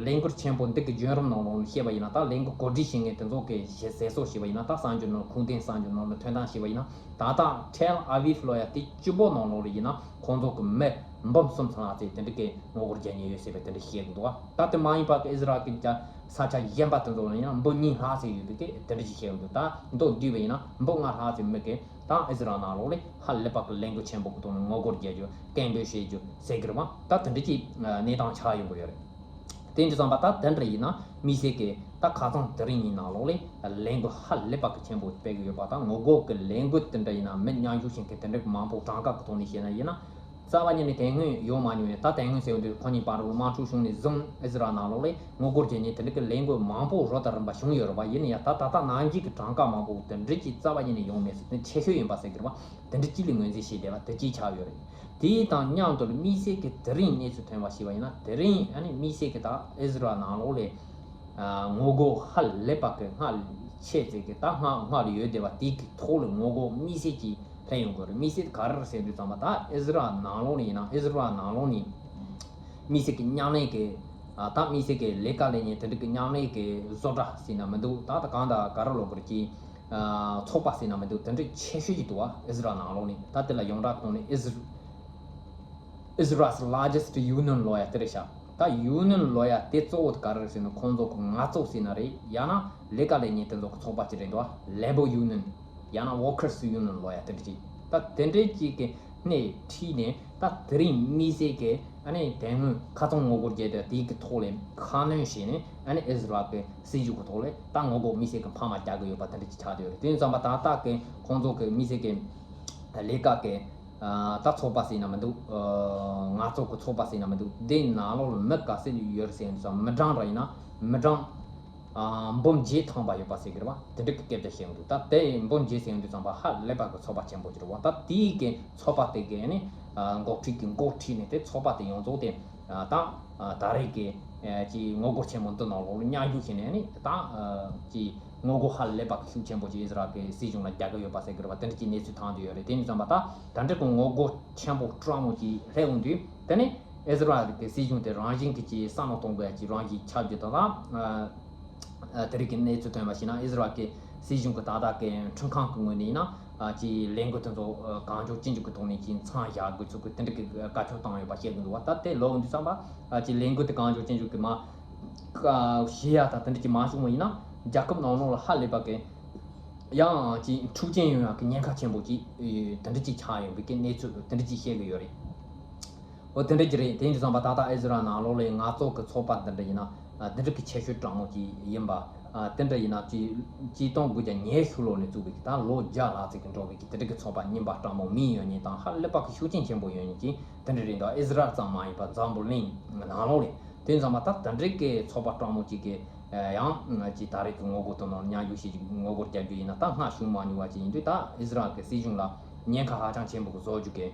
ལས་འགུལ་ཆེན་པོ་འདི་གི་བརྒྱུད་རིམ་ནང་ལོགས་ནས་བཤད་པ་ཡིན་ན། ད་ལས་འགུལ་གོ་སྒྲིག་བྱེད་མཁན་དེ་ཚོ་གི་ཞེས་ཟེར་སྲོལ་ཞེས་པ་ཡིན་ན། ད་གསར་འགྱུར་ནང་། ཁུངས་ལྡན་གསར་འགྱུར་ནང་ལ་ཐོན་སྟངས་བྱས་པ་ཡིན་ན། ད་ལྟ་ཐེལ་ཨ་བིབ་ལབ་ཡ་དེ་སྤྱི་པོ་ནང་ལོགས་ལ་ཡིན་ན་ཁོང་ཚོ་གི་མི་འབུམ་གསུམ་ཙམ་ལྷག་ཙམ་དེ་འདྲ་གི་ངོ་རྒོལ་རྒྱག་མཁན་ཡོད་ཟེར་བའི་དེ་འདྲ་བཤད་གི་འདུག་བ། ད་དེ་མ་ཡིན་པ་གི་ཨི་ཟི་རལ་གི་ས་ཆ་གཞན་པ་དེ་ཚོ་ལ་ཡིན་ན་འབུམ་གཉིས་ལྷག་ཙམ་ཡོད་པའི་གི་དེ་འདྲ་ཅིག་བཤད་གི་འདུག་ད་མདོར་བསྡུས་པ་ཡིན་ན་འབུམ་ལྔ་ལྷག་ཙམ་མི་གི་ད་ཨི་ཟི་རལ་ནང་ལོགས་ལ་ཧ་ལས་པ་གི་ལས་འགུལ་ཆེན་པོ་གི་ཐོག་ནས་ངོ་རྒོལ་རྒྱག་རྒྱུ། སྐད་འབོད་བྱེད་རྒྱུ་ཟེར་གི་རེད་བ། ད་དེ་འདྲ་ཅིག་གནས་སྟངས་ཆགས་ཡོང་གི་ཡོད་རེད། དེ་འདྲ་ཙམ་པ་ད་དེ་འདྲ་ཡིན་ན་དམིགས་བསལ་གི་ད་ཁ་རྩང་དེ་རིང་ཉིན་ནང་ལོགས་ལ་ལས་འགུལ་ཧ་ལས་པ་གི་ཆེན་པོ་སྤེལ་གི་ཡོད་པ་དང་། ངོ་རྒོལ་གི་ལས་འགུལ་དེ་འདྲ་ཡིན་ན་མི་མཉམ་ཞུགས་བྱེད་མཁན་དེ་འདྲ་གི་མང་པོ་གྲངས་ཀ་གི་ཐོག་ནས་བཤད་ན་ཡིན་ན། རྩ་བ་ཉིད་ནས་དེ་སྔོན་ཡོང་མ་མྱོང་བས། ད་དེ་སྔོན་ཟེར་དུས་ཁོ་གཉིས་བར་དུ་དམག་འཁྲུག་བྱུང་ནས་བཟུང་ཨི་ཟི་རལ་ནང་ལོགས་ལ་ངོ་རྒོལ་བྱེད་མཁན་དེ་འདྲ་གི་ལས་འགུལ་མང་པོ་རོ་དང་རིམ་པ་བྱུང་ཡོད་རེད་བ། ཡིན་ན་ཡང་ད་ད་ལྟ་ནང་བཞིན་གི་གྲངས་ཀ་མང་པོ་དེ་འདྲ་ཅིག་རྩ་བ་ཉིད་ནས་ཡོང་མེད་ཟེར་དེ་ཆེ་ཤོས་ཡིན་པ་ཟེར་གི་རེད་བ། དེ་འདྲ་ཅིག་ལ་ངོས་འཛིན་བྱས་བསྡད་པ་དེ་ཅིག་ཆགས་ཡོད་རེད། དེ་དང་མཉམ་དུ་ལ་དམིགས་བསལ་གི་དེ་རིང་གནས་ཚུལ་ཐོན་པ་ཞིག་བ་ཡིན་ན། དེ་རིང་ཨ་ནི་དམིགས་བསལ་གི་ད་ཨི་ཟི་རལ་ནང་ལོགས་ལ་ངོ་རྒོལ་ཧ་ལས་པ་གི་སྔར་ཆེ་ཙེ་གི་ད་སྔར་སྔར་ལ་ཡོད་བསྡད་པ་དེ་གི་ཐོག་ལ་ངོ་རྒོལ་དམིགས་བསལ་གྱིས་སླེབས་ཡོང་གི་རེད། དམིགས་བསལ་ག་རེ་རེད་ཟེར་དུས་ཙམ་པ། ད་ཨི་ཟི་རལ་ནང་ལོགས་ནས་ཡིན་ན། ཨི་ཟི་རལ་ནང་ལོགས་ནས་དམིགས་བསལ་གྱི་མཉམ་ལས་ཀྱི་ཨ་ད་དམིགས་བསལ་གྱི་ལས་ཀ་ལས་མཁན་དེ་འདྲ་གི་མཉམ་ལས་ཀྱི་བཟོ་གྲྭ་ཟེར་ན་མི་འདུག་ད་ད་གང་ད་ག་རེ་ལབ་དགོས་རེད། ཀྱི་ཨ་ཚོགས་པ་ཟེར་ན་མི་འདུག་དེ་འདྲ་ཆེ་ཤོས་ཅིག་འདུག་བ། ཨི་ཟི་རལ་ནང་ལོགས་ནས། ད་དེ་ལ་ཡོངས་གྲགས་ཐོག་ནས་ཨི་ཟི་Israel's largest union ལབ་ཡ་དེ་རེད་ཤག་ད་ཡུ་ནི་ཡན་ལབ་ཡ་དེ་གཙོ་བོ་དེ་ག་རེ་རེད་ཟེར་ན། ཁོང་ཚོ་གི་ངལ་རྩོལ་ཟེར་ན་རེད། ཡང་ན་ལས་ཀ་ལས་མཁན་དེ་ཚོ་གི་ཚོགས་པ་ཅིག་རེད་འདུག Labor Union ཡང་ན་Workers Union ལབ་ཡ་དེ་འདྲ་ཅིག་ད་དེ་འདྲའི་ཅིག་གི་སྣེ་ཁྲིད་ནས། ད་དེ་རིང་དམིགས་བསལ་གྱི་ཨ་ནི་དེ་སྔོན་ཁ་རྩང་ངོ་རྒོལ་བརྒྱབ་དུས་དེའི་གི་ཐོག་ལ་ཁ་སྣོན་བྱས་ནས། ཨ་ནི་ཨི་ཟི་རལ་གི་སྲིད་བྱུས་གི་ཐོག་ལ་ད་ངོ་རྒོལ་དམིགས་བསལ་གྱི་འཕར་མ་རྒྱག་གི་ཡོད་པ་དེ་འདྲ་ཅིག་ཆགས་བསྡད་ཡོད་རེད། དེ་ཡིན་ཙང་པ་ད་ལྟ་གི་ཁོང་ཚོ་གི་དམིགས་བསལ་གྱི་ལས་ཀ་གི་ཨ་ད་ཚོགས་པ་ཟེར་ན་མི་འདུག་ཨ་ངལ་རྩོལ་གྱི་ཚོགས་པ་ཟེར་ན་མི་འདུག་དེའི་ནང་ལོགས་ལ་མི་ག་ཚོད་ཡོད་རེད་ཟེར་ན། མི་གྲངས་འདྲ་ཡིན་ན་མི་གྲངས་ཨ་འབུམ་བརྒྱད་ཐམ་པ་ཡོད་པ་ཟེར་གི་རེད་བ། དེ་འདྲ་གི་སྐད་ཆ་བཤད་ཡོང་དུས། ད་དེ་འབུམ་བརྒྱད་ཟེར་ཡོང་དུས་ཙམ་པ་ཧ་ལས་པ་གི་ཚོགས་པ་ཆེན་པོ་ཅིག་རེད་བ། ད་དེའི་གི་ཚོགས་པ་དེ་གི་ནི་ཨ་འགོ་ཁྲིད་ཀྱི་འགོ་ཁྲིད་ནས་དེ་ཚོགས་པ་དེ་ཡོངས་རྫོགས་དེ་ཨ་ད་ཨ་ད་རེས་ཀྱི་ ཨ་ཅིག་ངོ་རྒོལ་ཆེན་མོ་འདི་ནང་ལོགས་ལ་མཉམ་ཞུགས་བྱས་ནས་ནི་ད་ཨ་ཅིག་ངོ་རྒོལ་ཧ་ལས་པ་གི་ཤུགས་ཆེན་པོ་ཅིག་ཨི་ཟི་རལ་གི་སྲིད་གཞུང་ལ་རྒྱག་གི་ཡོད་པ་ཟེར་གི་རེད་པ། དེ་འདྲ་ཅིག་གནས་ཚུལ་ཐོན་བསྡད་ཡོད་རེད། དེ་ཡིན་ཙང་མ་ད་ད་འདྲ་གི་ངོ་རྒོལ་ཆེན་པོ་སྤྲང་མོ་ཅིག་སླེབས་འོང་དུས་དེ་ནི་ཨི་ཟི་རལ་གི་སྲིད་གཞུང་དེ་རང་བཞིན་གྱི་ཅིག་བསམ་བློ་གཏོང་དགོས་ཡ་ཅིག་རང་བཞིན་ཆགས་རྒྱུ་དང་ད་ཨ་དེ་རིགས་ཀྱི་གནས་ཚུལ་ཐོན་པ་ཞིག་ན་ཨི་ཟི་རལ་གི་སྲིད་གཞུང་གི་ད་ལྟ་གི་ཁྲིམས་ཁང་གི་ངོས་ནས་ཡིན་ན། ཨ་ཅིག་ལས་འགུལ་དེ་ཚོ་ཨ་གང་མགྱོགས་ཅི་མགྱོགས་ཀྱི་ཐོག་ནས་ཅིག་མཚམས་བཞག་དགོས་ཚུལ་གྱི་དེ་འདྲ་གི་བཀའ་ཆོས་བཏང་ཡོད་པ་བཤད་གི་འདུག་བ། ད་དེ་ལོག་འདུག་བསམ་པ་ཨ་ཅིག་ལས་འགུལ་དེ་གང་མགྱོགས་ཅི་མགྱོགས་ཀྱི་མ་བྱེད་ཡ་ད་དེ་འདྲ་ཅིག་མ་བྱུང་བ་ཡིན་ན་རྒྱལ་ཁབ་ནང་ལོགས་ལ་ཧ་ལས་པ་གི་ཡང་ཅིག་འཁྲུག་རྐྱེན་ཡོང་ཡ་གི་ཉེན་ཁ་ཆེན་པོ་ཅིག་དེ་འདྲ་ཅིག་ཆགས་ཡོང་བའི་གི་གནས་ཚུལ་དེ་འདྲ་ཅིག་བཤད་གི་ཡོད་རེད། འོ་དེ་འདྲ་ཅིག་རེད། དེ་ཡིན་དུས་ཙམ་པ་ད་ལྟ་ཨི་ཟི་རལ་ནང་ལོགས་ལ་ང་ཚོ་གི་ཚོགས་པ་འདི་འདྲ་ཡིན་ན་ཨ་འདི་འདྲ་གི་ཁྱད་ཆོས་དྲང་མོ་ཅིག་ཡིན་པ། ཨ་དེ་འདྲ་ཡིན་ན་ཅིག་ཅིག་སྟོང་དགུ་བརྒྱ་ཉི་ཤུ་ལོ་ནས་བཙུགས་པའི་ད་ལོ་བརྒྱ་ལྷག་ཙམ་གི་འགྲོ་བའི་གི་དེ་འདྲ་གི་ཚོགས་པ་རྙིང་པ་དྲང་མོ་མིང་ཡོད་མཁན་དང་ཧ་ལས་པ་གི་ཤུགས་རྐྱེན་ཆེན་པོ་ཡོད་མཁན་ཅིག་དེ་འདྲ་རེད་འདུག་ཨི་ཟི་རལ་ཙམ་མ་ཡིན་པ་འཛམ་བུ་གླིང་ནང་ལོགས་ལ། དེ་ཡིན་ཙང་མ་ད་དེ་འདྲ་གི་ཚོགས་པ་དྲང་མོ་ཅིག་གི་ཡང་ཅིག་ད་རེས་ཀྱི་ངོ་རྒོལ་དེ་ནང་མཉམ་ཞུགས་བྱེད་རྒྱུ་ངོ་རྒོལ་རྒྱག་རྒྱུ་ཡིན་ན་ད་སྔར་བྱུང་མ་མྱོང་བ་ཅིག་ཡིན་དུས་ད་ཨི་ཟི་རལ་གྱི་སྲིད་གཞུང་ལ་ཉེན་ཁ་ཧ་ཅང་ཆེན་པོ་བཟོ་རྒྱུ་གི་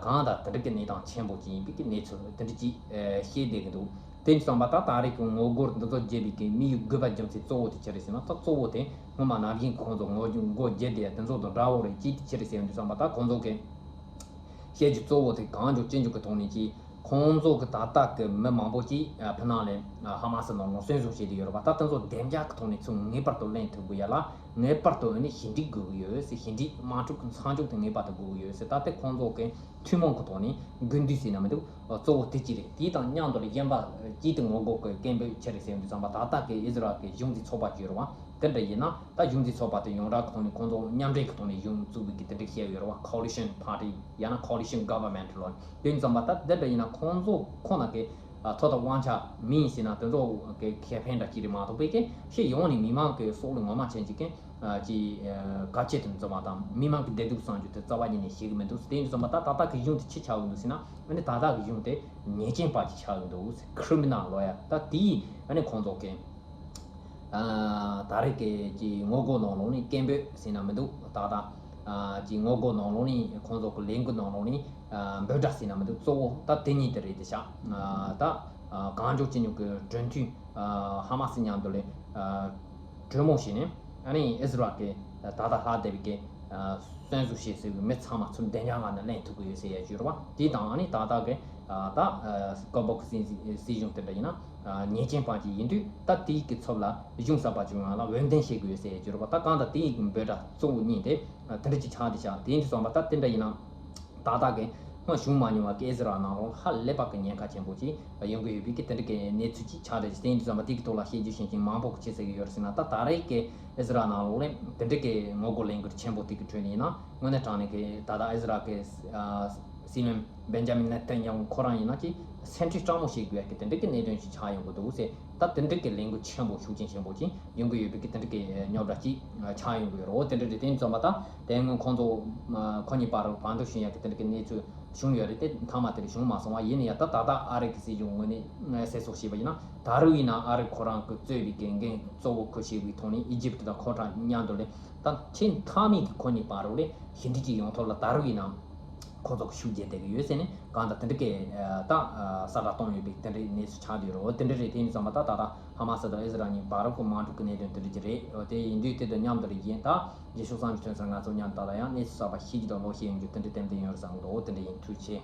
གང་ལྟར་དེ་འདྲ་གི་གནས་སྟངས་ཆེན་པོ་ཅིག་ཡིན་པའི་གི་གནས་ཚུལ་དེ་འདྲ་ཅིག་བཤད་བསྡད་ཀྱི་འདུག་དེ་ཡིན་ཙང་མ་ད་ད་རེས་ཀྱི་ངོ་རྒོལ་འདི་ཚོ་བརྒྱབ་པའི་གི་དམིགས་ཡུལ་དགོས་པ་རྒྱུ་མཚན་གཙོ་བོ་དེ་ཅི་རེད་ཟེར་ན་ད་གཙོ་བོ་དེ་སྔོན་མ་ནང་བཞིན་གྱི་ཁོང་ཚོ་ངོ་རྒོལ་བརྒྱབ་བསྡད་ཡ་དེ་ཚོ་དང་འདྲ་བོ་རེད། ཅི་དེ་ཅི་རེད་ཟེར་ཡོང་དུས་ཙང་མ་ད་ཁོང་ཚོ་གི་བཤད་རྒྱུ་གཙོ་བོ་དེ་གང་མགྱོགས་ཅི་མགྱོགས་ཀྱི་ཐོག་ནས་ཀྱིས་ཁོང་ཚོ་གི་ད་ལྟ་གི་མི་མང་པོ་ཅིག་ཕྱི་ནང་ལ་ཧ་མ་སི་ནང་ལ་གསོན་བཟུང་བྱས་ཏེ་ཡོད་རེད་པ། ད་དེ་ཚོ་བདེ་འཇགས་ཀྱི་ཐོག་ནས་ཚུར་ངེས་པར་དུ་ལེན་ཐུབ་དགོས་ཡ་ལ་ངེས་པར་དུ་ཨ་ནི་ཞི་འགྲིག་དགོས་ཀྱི་ཡོད་ཟེར། ཞི་འགྲིག་དམག་འཁྲུག་གི་མཚམས་འཇོག་དེ་ངེས་པར་དུ་དགོས་ཀྱི་ཡོད་ཟེར། ད་ལྟ་ཁོང་ཚོ་གི་ཐུན་མོང་གི་ཐོག་ནས་དགོས་འདུན་ཟེར་ན་མི་འདུག་གཙོ་བོ་དེ་གཅིག་རེད། དེ་དང་མཉམ་དུ་ལ་གཞན་པ་གཅིག་དེ་ངོ་རྒོལ་གྱི་སྐད་འབོད་ཆེ་རེད་ཟེར་ཡོང་དུས་ཙམ་པ་ད་ལྟ་གི་ཨི་ཟི་རལ་གྱི་གཞུང་འཛིན་ཚོགས་པ་བརྗོད་རེད་པ། དེ་འདྲ་ཡིན་ན་ད་གཞུང་འཛིན་ཚོགས་པ་དེ་ཡོངས་གྲགས་ཀྱི་ཐོག་ནས་ཁོང་ཚོ་མཉམ་འབྲེལ་གྱི་ཐོག་ནས་གཞུང་བཙུགས་པའི་གི་དེ་འདྲ་བཤད་ཡོད་རེད་པ། Coalition Party ཡང་ན་Coalition Government ལོ། དེ་ཡིན་ཙམ་པ་ད་དེ་འདྲ་ཡིན་ན་ཁོང་ཚོ་ཁོ་ན་གི་ཐོབ་ཐང་དབང་ཆ་མིན་ཟེར་ན་དེ་ཚོ་གི་ཁེ་ཕན་འདྲ་ཅིག་རེད་མ་གཏོགས་པའི་གི་ཕྱི་ཡོངས་ནས་མི་མང་གི་སྲོག་ལ་ངོ་མ་ཅན་ཅིག་གི་ཅིག་གལ་ཆེ་དུ་འཛིན་པ་དང་མི་མང་གི་བདེ་སྡུག་བསམ་རྒྱུ་དེ་རྩ་བ་ཉིད་ནས་ཤེས་ཀྱི་མི་འདུག་དེ་ཡིན་ཙམ་པ་ད་ད་ལྟ་གི་གཞུང་དེ་ཅི་ཆགས་ཀྱི་འདུག་ཟེར་ན་ཨ་ནི་ད་ལྟ་གི་གཞུང་དེ་ཉེས་ཅན་པ་ཅིག་ཆགས་ཀྱི་འདུག Criminal ལོ་ཡ། ད་དེ་ཡིས་ཨ་ནི་ཁོང་ཚོ་གི་ཨ་ད་རེས་ཀྱི་ཀྱི་ངོ་རྒོལ་ནང་ལོགས་ནས་སྐད་འབོད་ཟེར་ན་མི་འདུག་ད་ལྟ་ཨ་ཀྱི་ངོ་རྒོལ་ནང་ལོགས་ནས་ཁོང་ཚོ་གི་ལས་འགུལ་ནང་ལོགས་ནས་ཨ་འབོད་སྒྲ་ཟེར་ན་མི་འདུག་གཙོ་བོ་ད་དེ་གཉིས་དེ་རེད་དེ་ཤག་ཨ་ད་ཨ་གང་མགྱོགས་ཅི་མགྱོགས་ཀྱི་གྲོས་མཐུན་ཨ་ཧ་མ་སི་མཉམ་དུ་ལས་ཨ་གྲོས་མོལ་བྱས་ནས་ཨ་ནི་ཨི་ཟི་རལ་གྱི་ད་ལྟ་ལྷག་བསྡད་པའི་གི་ཨ་གསོན་བཟོ་བྱས་ཟེར་བའི་མི་ཚང་མ་ཚུར་བདེ་འཇགས་ངང་ནས་ལེན་ཐུབ་ཀྱི་ཡོད་ཟེར་ཡ་བརྗོད་རེད་པ། དེ་དང་ཨ་ནི་ད་ལྟ་གི་ཨ་ད་ཨ་ཀོ་བོ་གི་སྲིད་སྲིད་གཞུང་དེ་འདྲ་ཡིན་ན། ཉེས་ཅན་པ་ཅིག་ཡིན་དུས་ད་དེའི་གི་ཚབ་ལ་གཞུང་གསར་པ་ཅིག་ཡོང་ཡ་ལ་འོས་འདེམས་བྱེད་དགོས་ཟེར་གྱི་རེད་པ། ད་གང་ལྟར་དེའི་གི་འབོད་སྒྲ་གཙོ་བོ་གཉིས་དེ་དེ་འདྲ་ཅིག་ཆགས་བསྡད་ཤག་དེ་ཡིན་དུས་ཙམ་པ་ད་དེ་འདྲ་ཡིན་ན་ད་ལྟ་གི་སྔོན་བྱུང་མ་མྱོང་བ་གི་ཨི་ཟི་རལ་ནང་ལོགས་ཧ་ལས་པ་གི་ཉེན་ཁ་ཆེན་པོ་ཅིག་ཡོང་གི་ཡོད་པའི་གི་དེ་འདྲ་གི་གནས་ཚུལ་ཅིག་ཆགས་བསྡད་ཤག་དེ་ཡིན་དུས་ཙམ་པ་དེ་གི་ཐོག་ལ་བཤད་རྒྱུ་བྱེད་མཁན་མང་པོ་གི་ཅི་ཟེར་གི་ཡོད་རེད་ཟེར་ན། ད་ད་རེས་གི་ཨི་ཟི་རལ་ནང་ལོགས་ལ་དེ་འདྲ་གི་ངོ་རྒོལ་ལས་འགུལ་ཆེན་པོ་དེ་གི་ཁྲོད་ནས་ཡིན་ན་དངོས་གནས་དྲང་གནས་གི་ད་ལྟ་ཨི་ཟི་རལ་གི་སྲིད་བློན་བེན་ཇ་མིན་ནེ་ཐན་ཡ་ཧུ་ཁོ་རང་ཡིན་ན་ཅིག་སེམས་ཁྲལ་སྤྲང་མོ་བྱེད་དགོས་ཡ་གི་དེ་འདྲ་གི་གནད་དོན་ཞིག་ཆགས་ཡོང་གི་འདུག་ཟེར། ད་དེ་འདྲ་གི་ལས་འགུལ་ཆེན་པོ་ཤུགས་རྐྱེན་ཆེན་པོ་ཅིག་ཡོང་གི་ཡོད་པའི་གི་དེ་འདྲ་གི་རྙོག་དྲ་ཅིག་ཆགས་ཡོང་གི་ཡོད་རེད། འོ་དེ་འདྲ་རེད། དེ་ཡིན་ཙམ་པ་ད་དེ་སྔོན་ཁོང་ཚོ་ཁོ་གཉིས་བར་བར་འདུམ་བྱུང་ཡ་གི་དེ་འདྲ་གི་གནས་ཚུལ་བྱུང་ཡོད་རེད། དེ་མཐའ་མ་དེ་རིང་བྱུང་མ་སོང་བ་ཡིན་ན་ཡང་ད་ད་ལྟ་ཨ་རི་གི་སྲིད་གཞུང་ངོས་ནས་གསལ་བཤད་བྱས་པ་ཡིན་ན་ད་རུང་ཡིན་ན་ཨ་རི་ཁོ་རང་གི་གཙོས་པའི་གི་འགན་གཙོ་བོ་ཁུར་བཞེས་པའི་ཐོག་ནས་ཨི་ཇིབ་དང་ཁོ་རང་མཉམ་དུ་ལས་ད་ཆེས་མཐའ་མའི་གི་ཁོ་གཉིས་བར་རུ་ལས་ཞི་འགྲིག་ཅིག་ཡོང་ཐབས་ལ་ད་རུང་ཡིན་ན། ཁོང་ཚོ་གི་ཤུགས་རྒྱས་བསྡད་ཀྱི་ཡོད་ཟེར་ནས་གང་ལྟར་དེ་འདྲ་གི་ད་ས་བསྒྲགས་གཏོང་ཡོད་པའི་དེ་འདྲའི་གནས་ཚུལ་ཆགས་བསྡད་ཡོད་རེད། དེ་འདྲ་རེད། དེ་ཡིན་ཙང་མ་ད་ད་ལྟ་ཧ་མ་སི་དང་ཨི་ཟི་རལ་གཉིས་བར་གི་དམག་འཁྲུག་གི་གནད་དོན་དེ་འདྲ་ཅིག་རེད། དེ་ཡིན་དུས་དེ་དང་མཉམ་དུ་རེད། ཡིན་ད་རྗེས་ཕྱོགས་བསམ་གྱིས་ཐོན་ས་ང་ཚོ་མཉམ་དུ་ད་ལྟ་ཡང་གནས་ཚུལ་གསར་པ་ཤེས་རྒྱུ་དང་ལོག་ཤེས་ཡོང་རྒྱུ་དེ་འདྲ་ཏན་ཏན་ཡོད་རེད་བསམ་གི་འདུག་དེ་འདྲ་ཡིན། ཐུགས་རྗེ་ཆེ།